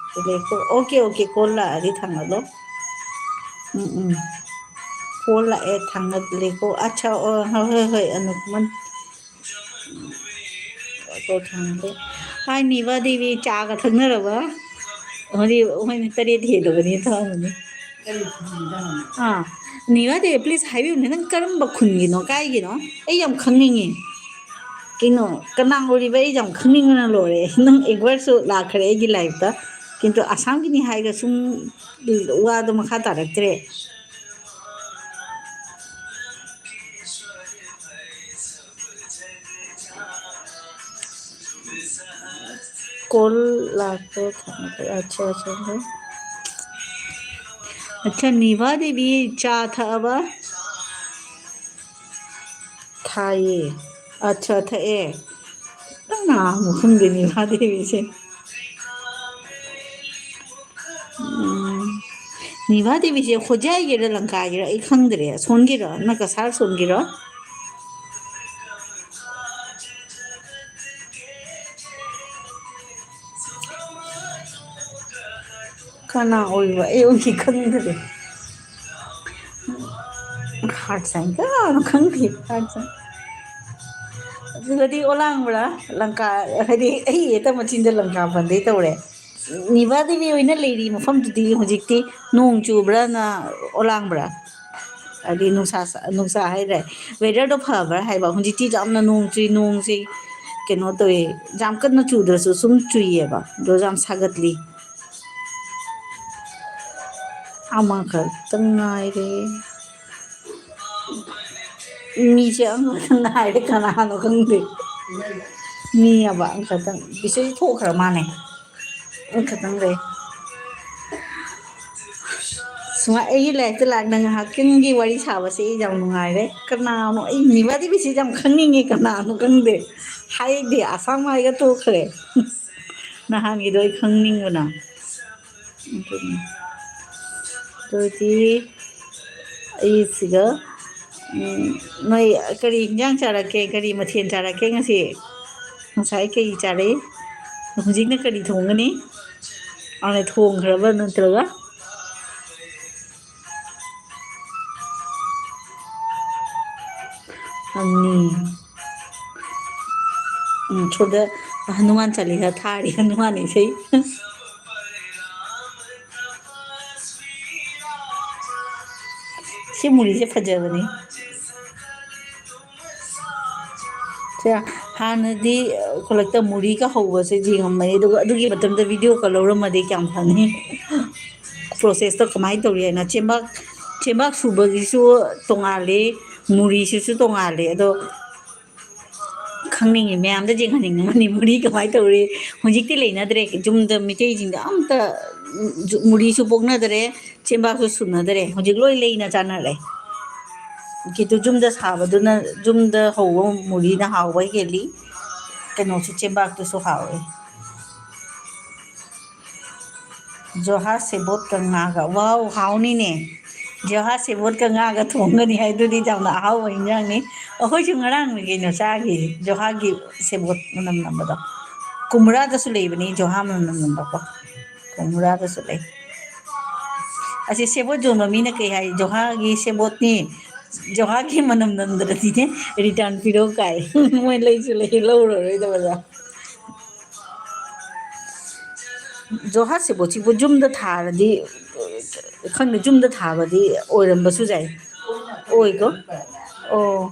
ꯂꯦꯀꯣ꯫ ꯑꯣꯀꯦ, ꯑꯣꯀꯦ, ꯀꯣꯜ ꯂꯥꯛꯑꯗꯤ ꯊꯥꯡꯒꯠꯂꯣ꯫ ꯎꯝ, ꯎꯝ꯫ ꯀꯣꯜ ꯂꯥꯛꯑꯦ, ꯊꯥꯡꯒꯠꯂꯦꯀꯣ꯫ ꯑꯠꯁꯥ, ꯑꯣ, ꯍꯣꯏ, ꯍꯣꯏ, ꯍꯣꯏ, ꯑꯅꯨꯀꯨꯃꯟ꯫ ꯑꯣ, ꯊꯥꯡꯒꯠꯂꯦ꯫ ꯍꯥꯏ, ꯅꯤꯚꯥ ꯗꯦꯕꯤ, ꯆꯥꯒ ꯊꯛꯅꯔꯕ? ꯍꯧꯖꯤꯛ ꯃꯣꯏꯅ ꯇꯔꯦꯠ ꯍꯦꯜꯂꯕꯅꯤ ꯊꯛꯑꯝꯃꯅꯤ꯫ ꯑꯥ, ꯅꯤꯕꯥꯗꯦ, please ꯍꯥꯏꯕꯤꯌꯨꯅꯦ, ꯅꯪ ꯀꯔꯝꯕ ꯈꯨꯟꯒꯤꯅꯣ, ꯀꯥꯏꯒꯤꯅꯣ? ꯑꯩ ꯌꯥꯝ ꯈꯪꯅꯤꯡꯉꯤ꯫ ꯀꯩꯅꯣ, ꯀꯅꯥ ꯑꯣꯏꯔꯤꯕ? ꯑꯩ ꯌꯥꯝ ꯈꯪꯅꯤꯡꯕꯅ ꯂꯣꯏꯔꯦ꯫ ꯅꯪ ꯑꯦꯛꯕꯔꯁꯨ ꯂꯥꯛꯈ꯭ꯔꯦ ꯑꯩꯒꯤ ꯂꯥꯏꯐꯇ꯫ ꯀꯤꯟꯇꯨ ꯑꯁꯥꯝꯒꯤꯅꯤ ꯍꯥꯏꯔꯒ ꯁꯨꯝ ꯋꯥꯗꯣ ꯃꯈꯥ ꯇꯥꯔꯛꯇ꯭ꯔꯦ꯫ ꯀꯣꯜ ꯂꯥꯛꯄ꯫ ꯑꯠꯆꯥ, ꯑꯠꯆꯥ, ꯑꯠꯆꯥ꯫ ꯑꯠꯆꯥ, ꯅꯤꯚꯥ ꯗꯦꯕꯤ ꯆꯥ ꯊꯛꯑꯕ? ꯊꯥꯏꯌꯦ꯫ ꯑꯠꯆꯥ, ꯊꯛꯑꯦ꯫ ꯀꯅꯥꯅꯣ ꯈꯪꯗꯦ ꯅꯤꯚꯥ ꯗꯦꯕꯤꯁꯦ꯫ ꯎꯝ꯫ ꯅꯤꯚꯥ ꯗꯦꯕꯤꯁꯦ ꯍꯣꯖꯥꯏꯒꯤꯔ ꯂꯪꯀꯥꯒꯤꯔ ꯑꯩ ꯈꯪꯗ꯭ꯔꯦ꯫ ꯑꯁꯣꯟꯒꯤꯔꯣ? ꯅꯪ ꯀꯁꯥꯔ ꯁꯣꯟꯒꯤꯔꯣ? ꯀꯅꯥ ꯑꯣꯏꯕ? ꯑꯩ ꯑꯣꯏꯗꯤ ꯈꯪꯗ꯭ꯔꯦ꯫ ꯍꯥꯔꯠ ꯁꯥꯏꯟ ꯀꯅꯥꯅꯣ ꯈꯪꯗꯦ, ꯍꯥꯔꯠ ꯁꯥꯏꯟ꯫ ꯑꯗꯨꯒꯗꯤ ꯑꯣꯂꯥꯡꯕ꯭ꯔꯥ? ꯂꯪꯀꯥ, ꯍꯥꯏꯗꯤ ꯑꯩ ꯍꯦꯛꯇ ꯃꯆꯤꯟꯗ ꯂꯪꯀꯥ ꯄꯟꯗꯩ ꯇꯧꯔꯦ꯫ ꯅꯤꯚꯥ ꯗꯦꯕꯤ ꯑꯣꯏꯅ ꯂꯩꯔꯤ ꯃꯐꯝꯗꯨꯗꯤ ꯍꯧꯖꯤꯛꯇꯤ ꯅꯣꯡ ꯆꯨꯕ꯭ꯔꯥꯅ ꯑꯣꯂꯥꯡꯕ꯭ꯔꯥ? ꯍꯥꯏꯗꯤ ꯅꯨꯡꯁꯥ ꯁꯥ-, ꯅꯨꯡꯁꯥ ꯍꯥꯏꯔꯦ, ꯋꯦꯗꯔꯗꯣ ꯐꯕ꯭ꯔꯥ ꯍꯥꯏꯕ? ꯍꯧꯖꯤꯛꯇꯤ ꯌꯥꯝꯅ ꯅꯣꯡ ꯆꯨꯏ, ꯅꯣꯡꯁꯤ ꯀꯩꯅꯣ ꯇꯧꯋꯦ, ꯌꯥꯝ ꯀꯟꯅ ꯆꯨꯗ꯭ꯔꯁꯨ ꯁꯨꯝ ꯆꯨꯏꯌꯦꯕ, ꯑꯗꯣ ꯌꯥꯝ ꯁꯥꯒꯠꯂꯤ꯫ ꯑꯃꯈꯛꯇꯪ ꯉꯥꯏꯔꯦ꯫ ꯃꯤꯁꯦ ꯑꯃꯈꯛꯇꯪ ꯉꯥꯏꯔꯦ, ꯀꯅꯥꯅꯣ ꯈꯪꯗꯦ꯫ ꯃꯤ ꯑꯕ ꯑꯃꯈꯛꯇꯪ, ꯕꯤꯁꯣꯏ ꯊꯣꯛꯈ꯭ꯔ ꯃꯥꯅꯦ꯫ ꯑꯃꯈꯛꯇꯪ ꯂꯩ꯫ ꯁꯨꯃꯥꯏ ꯑꯩꯒꯤ ꯂꯥꯏꯐꯇ ꯂꯥꯛꯅ ꯉꯥꯏꯍꯥꯛꯇꯪꯒꯤ ꯋꯥꯔꯤ ꯁꯥꯕꯁꯦ ꯑꯩ ꯌꯥꯝ ꯅꯨꯡꯉꯥꯏꯔꯦ꯫ ꯀꯅꯥꯅꯣ? ꯑꯩ ꯅꯤꯕꯥꯗꯤ ꯕꯤꯁꯤ ꯌꯥꯝ ꯈꯪꯅꯤꯡꯉꯦ, ꯀꯅꯥꯅꯣ ꯈꯪꯗꯦ꯫ ꯍꯥꯏꯗꯤ ꯑꯁꯥꯝ ꯍꯥꯏꯒ ꯇꯣꯛꯈ꯭ꯔꯦ꯫ ꯅꯍꯥꯟꯒꯤꯗꯣ ꯑꯩ ꯈꯪꯅꯤꯡꯕꯅ꯫ ꯑꯗꯨꯅꯤ꯫ ꯑꯗꯨꯗꯤ ꯑꯩꯁꯤꯒ, ꯎꯝ, ꯅꯣꯏ ꯀꯔꯤ ꯍꯤꯟꯖꯥꯡ ꯆꯥꯔꯛꯀꯦ? ꯀꯔꯤ ꯃꯊꯦꯜ ꯆꯥꯔꯛꯀꯦ ꯉꯁꯤ? ꯉꯁꯥꯏ ꯀꯔꯤ ꯆꯥꯔꯛꯏ? ꯍꯧꯖꯤꯛꯅ ꯀꯔꯤ ꯊꯣꯡꯒꯅꯤ? ꯑꯅ ꯊꯣꯡꯈ꯭ꯔꯕ ꯅꯠꯇ꯭ꯔꯒ? ꯑꯅꯤ꯫ ꯎꯝ, ꯁꯣꯝꯗ ꯍꯅꯨꯃꯥꯟ ꯆꯥꯂꯤꯁꯥ ꯊꯥꯔꯤ, ꯍꯅꯨꯃꯥꯟ ꯏꯁꯩ꯫ ꯁꯤ ꯃꯨꯔꯤꯁꯦ ꯐꯖꯕꯅꯤ꯫ ꯁꯦ, ꯍꯥꯟꯅꯗꯤ, ꯑ, ꯈꯨꯜꯂꯛꯇ ꯃꯨꯔꯤꯒ ꯍꯧꯕꯁꯦ ꯌꯦꯡꯉꯝꯕꯅꯤ, ꯑꯗꯨꯒ ꯑꯗꯨꯒꯤ ꯃꯇꯝꯗ videoꯒ ꯂꯧꯔꯝꯃꯗꯤ ꯀꯌꯥꯝ ꯐꯅꯤ꯫ Processꯇꯣ ꯀꯃꯥꯏꯅ ꯇꯧꯔꯤ ꯍꯥꯏꯅ, ꯆꯦꯡꯕꯥꯛ, ꯆꯦꯡꯕꯥꯛ ꯁꯨꯕꯒꯤꯁꯨ ꯇꯣꯉꯥꯜꯂꯤ, ꯃꯨꯔꯤꯁꯤꯁꯨ ꯇꯣꯉꯥꯜꯂꯤ꯫ ꯑꯗꯣ ꯈꯪꯅꯤꯡꯉꯤ, ꯃꯌꯥꯝꯗ ꯌꯦꯡꯍꯟꯅꯤꯡꯉꯝꯒꯅꯤ, ꯃꯨꯔꯤ ꯀꯃꯥꯏꯅ ꯇꯧꯔꯤ꯫ ꯍꯧꯖꯤꯛꯇꯤ ꯂꯩꯅꯗ꯭ꯔꯦ, ꯌꯨꯝꯗ ꯃꯤꯇꯩꯁꯤꯡꯗ ꯑꯝꯇ, ꯎꯝ, ꯃꯨꯔꯤꯁꯨ ꯄꯣꯛꯅꯗꯔꯦ, ꯆꯦꯡꯕꯥꯛꯁꯨ ꯁꯨꯅꯗꯔꯦ꯫ ꯍꯧꯖꯤꯛ ꯂꯣꯏ ꯂꯩꯅ ꯆꯥꯅꯔꯦ꯫ ꯀꯤꯇꯨ ꯌꯨꯝꯗ ꯁꯥꯕꯗꯨꯅ, ꯌꯨꯝꯗ ꯍꯧꯕ ꯃꯨꯔꯤꯅ ꯍꯥꯎꯕ ꯍꯦꯜꯂꯤ꯫ ꯀꯩꯅꯣꯁꯨ, ꯆꯦꯡꯕꯥꯛꯇꯨꯁꯨ ꯍꯥꯎꯋꯦ꯫ ꯖꯣꯍꯥ ꯁꯦꯕꯣꯠꯀ ꯉꯥꯒ꯫ ꯋꯥꯎ, ꯍꯥꯎꯅꯤꯅꯦ꯫ ꯖꯣꯍꯥ ꯁꯦꯕꯣꯠꯀ ꯉꯥꯒ ꯊꯣꯡꯒꯅꯤ ꯍꯥꯏꯗꯨꯗꯤ ꯌꯥꯝꯅ ꯑꯍꯥꯎꯕ ꯏꯟꯖꯥꯡꯅꯤ꯫ ꯑꯩꯈꯣꯏꯁꯨ ꯉꯔꯥꯡꯅꯤ ꯀꯩꯅꯣ ꯆꯥꯈꯤ, ꯖꯣꯍꯥꯒꯤ ꯁꯦꯕꯣꯠ ꯃꯅꯝ ꯅꯝꯕꯗꯣ꯫ ꯀꯨꯝꯕ꯭ꯔꯥꯗꯁꯨ ꯂꯩꯕꯅꯤ ꯖꯣꯍꯥ ꯃꯅꯝ ꯅꯝꯕꯀꯣ꯫ ꯀꯨꯝꯕ꯭ꯔꯥꯗꯁꯨ ꯂꯩ꯫ ꯑꯁꯤ ꯁꯦꯕꯣꯠ ꯌꯣꯟꯕ ꯃꯤꯅ ꯀꯩ ꯍꯥꯏ? "ꯖꯣꯍꯥꯒꯤ ꯁꯦꯕꯣꯠꯅꯤ, ꯖꯣꯍꯥꯒꯤ ꯃꯅꯝ ꯅꯝꯗ꯭ꯔꯗꯤꯅꯦ return ꯄꯤꯔꯛꯎ" ꯀꯥꯏ꯫ ꯃꯣꯏ ꯂꯩꯁꯨ ꯂꯩ, ꯂꯧꯔꯔꯣꯏꯗꯕꯗ꯫ ꯖꯣꯍꯥ ꯁꯦꯕꯣꯠꯁꯤꯕꯨ ꯌꯨꯝꯗ ꯊꯥꯔꯗꯤ, ꯈꯪꯗꯦ, ꯌꯨꯝꯗ ꯊꯥꯕꯗꯤ ꯑꯣꯏꯔꯝꯕꯁꯨ ꯌꯥꯏ꯫ ꯑꯣꯏꯀꯣ? ꯑꯣ,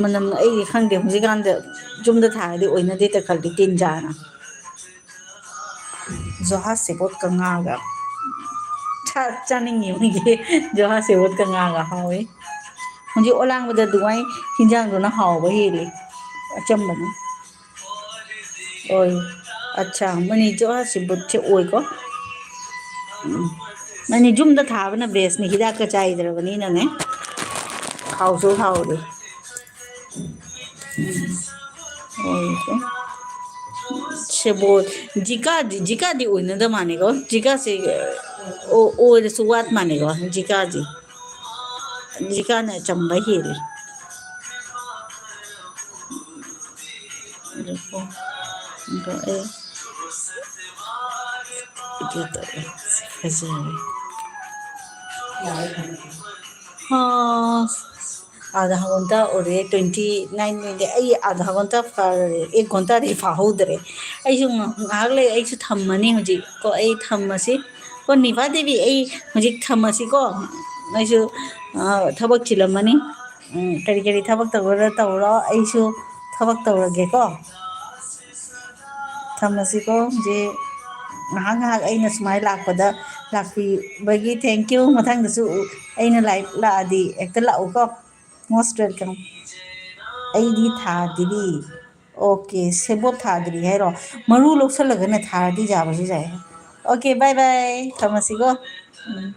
ꯃꯅꯝ ꯑꯩ ꯈꯪꯗꯦ, ꯍꯧꯖꯤꯛꯀꯥꯟꯗ ꯌꯨꯝꯗ ꯊꯥꯔꯗꯤ ꯑꯣꯏꯅꯗꯦꯗ ꯈꯜꯂꯤ, ꯇꯤꯟ ꯆꯥꯔꯅ꯫ ꯖꯣꯍꯥ ꯁꯦꯕꯣꯠꯀ ꯉꯥꯒ꯫ ꯆꯥ-, ꯆꯥꯅꯤꯡꯉꯤ ꯃꯣꯏꯒꯤ ꯖꯣꯍꯥ ꯁꯦꯕꯣꯠꯀ ꯉꯥꯒ ꯍꯥꯎꯋꯤ꯫ ꯍꯧꯖꯤꯛ ꯑꯣꯂꯥꯡꯕꯗ ꯑꯗꯨꯃꯥꯏ ꯍꯤꯟꯖꯥꯡꯗꯨꯅ ꯍꯥꯎꯕ ꯍꯦꯜꯂꯤ ꯑꯆꯝꯕꯅ꯫ ꯑꯣꯏ꯫ ꯑꯠꯆꯥ, ꯃꯣꯏꯅꯤ ꯖꯣꯍꯥ ꯁꯦꯕꯣꯠꯁꯦ ꯑꯣꯏꯀꯣ꯫ ꯎꯝ꯫ ꯃꯣꯏꯅꯤ ꯌꯨꯝꯗ ꯊꯥꯕꯅ bestꯅꯤ, ꯍꯤꯗꯥꯛꯀ ꯆꯥꯏꯗ꯭ꯔꯕꯅꯤꯅꯅꯦ꯫ ꯍꯥꯎꯁꯨ ꯍꯥꯎꯔꯦ꯫ ꯎꯝ꯫ ꯑꯣꯏꯀꯣ꯫ ꯁꯦꯕꯣꯠ, ꯖꯤꯀꯥꯗꯤ, ꯖꯤꯀꯥꯗꯤ ꯑꯣꯏꯅꯗ ꯃꯥꯜꯂꯦꯀꯣ꯫ ꯖꯤꯀꯥꯁꯦ, ꯑꯣ, ꯑꯣꯏꯔꯁꯨ ꯋꯥꯠ ꯃꯥꯜꯂꯦꯀꯣ, ꯖꯤꯀꯥꯗꯤ꯫ ꯖꯤꯀꯥꯅ ꯑꯆꯝꯕ ꯍꯦꯜꯂꯤ꯫ ꯑꯗꯨꯀꯣ, ꯑꯗꯣ ꯑꯩ video ꯇꯧꯒꯦ꯫ ꯐꯖꯔꯦ꯫ ꯑꯥ, ꯑꯥꯙꯥ ꯘꯟꯇꯥ ꯑꯣꯏꯔꯦ, twenty nine minute꯫ ꯑꯩ ꯑꯥꯙꯥ ꯘꯟꯇꯥ ꯐꯥꯔꯦ, ꯑꯦꯛ ꯘꯟꯇꯥꯗꯤ ꯐꯥꯍꯧꯗ꯭ꯔꯦ꯫ ꯑꯩꯁꯨ ꯉ-, ꯉꯥꯏꯍꯥꯛ ꯂꯩ, ꯑꯩꯁꯨ ꯊꯝꯃꯅꯤ ꯍꯧꯖꯤꯛ꯫ ꯀꯣ, ꯑꯩ ꯊꯝꯃꯁꯤ꯫ ꯀꯣ, ꯅꯤꯚꯥ ꯗꯦꯕꯤ, ꯑꯩ ꯍꯧꯖꯤꯛ ꯊꯝꯃꯁꯤꯀꯣ꯫ ꯅꯣꯏꯁꯨ ꯊꯕꯛ ꯆꯤꯜꯂꯝꯃꯅꯤ꯫ ꯀꯔꯤ ꯀꯔꯤ ꯊꯕꯛ ꯇꯧꯒꯗ꯭ꯔꯥ ꯇꯧꯔꯣ, ꯑꯩꯁꯨ ꯊꯕꯛ ꯇꯧꯔꯒꯦꯀꯣ꯫ ꯊꯝꯃꯁꯤꯀꯣ꯫ ꯍꯧꯖꯤꯛ ꯉꯥꯏꯍꯥꯛ ꯉꯥꯏꯍꯥꯛ ꯑꯩꯅ ꯁꯨꯃꯥꯏꯅ ꯂꯥꯛꯄꯗ ꯂꯥꯛꯄꯤꯕꯒꯤ thank you꯫ ꯃꯊꯪꯗꯁꯨ ꯑꯩꯅ ꯂꯥꯛꯑꯗꯤ ꯍꯦꯛꯇ ꯂꯥꯛꯎꯀꯣ꯫ Most welcome꯫ ꯑꯩꯗꯤ ꯊꯥꯗ꯭ꯔꯤ꯫ Okay, ꯁꯦꯕꯣꯠ ꯊꯥꯗ꯭ꯔꯤ ꯍꯥꯏꯔꯣ? ꯃꯔꯨ ꯂꯧꯁꯜꯂꯒꯅ ꯊꯥꯔꯗꯤ ꯌꯥꯕꯁꯨ ꯌꯥꯏ꯫ Okay, bye bye꯫ ꯊꯝꯃꯁꯤꯀꯣ꯫ ꯎꯝ꯫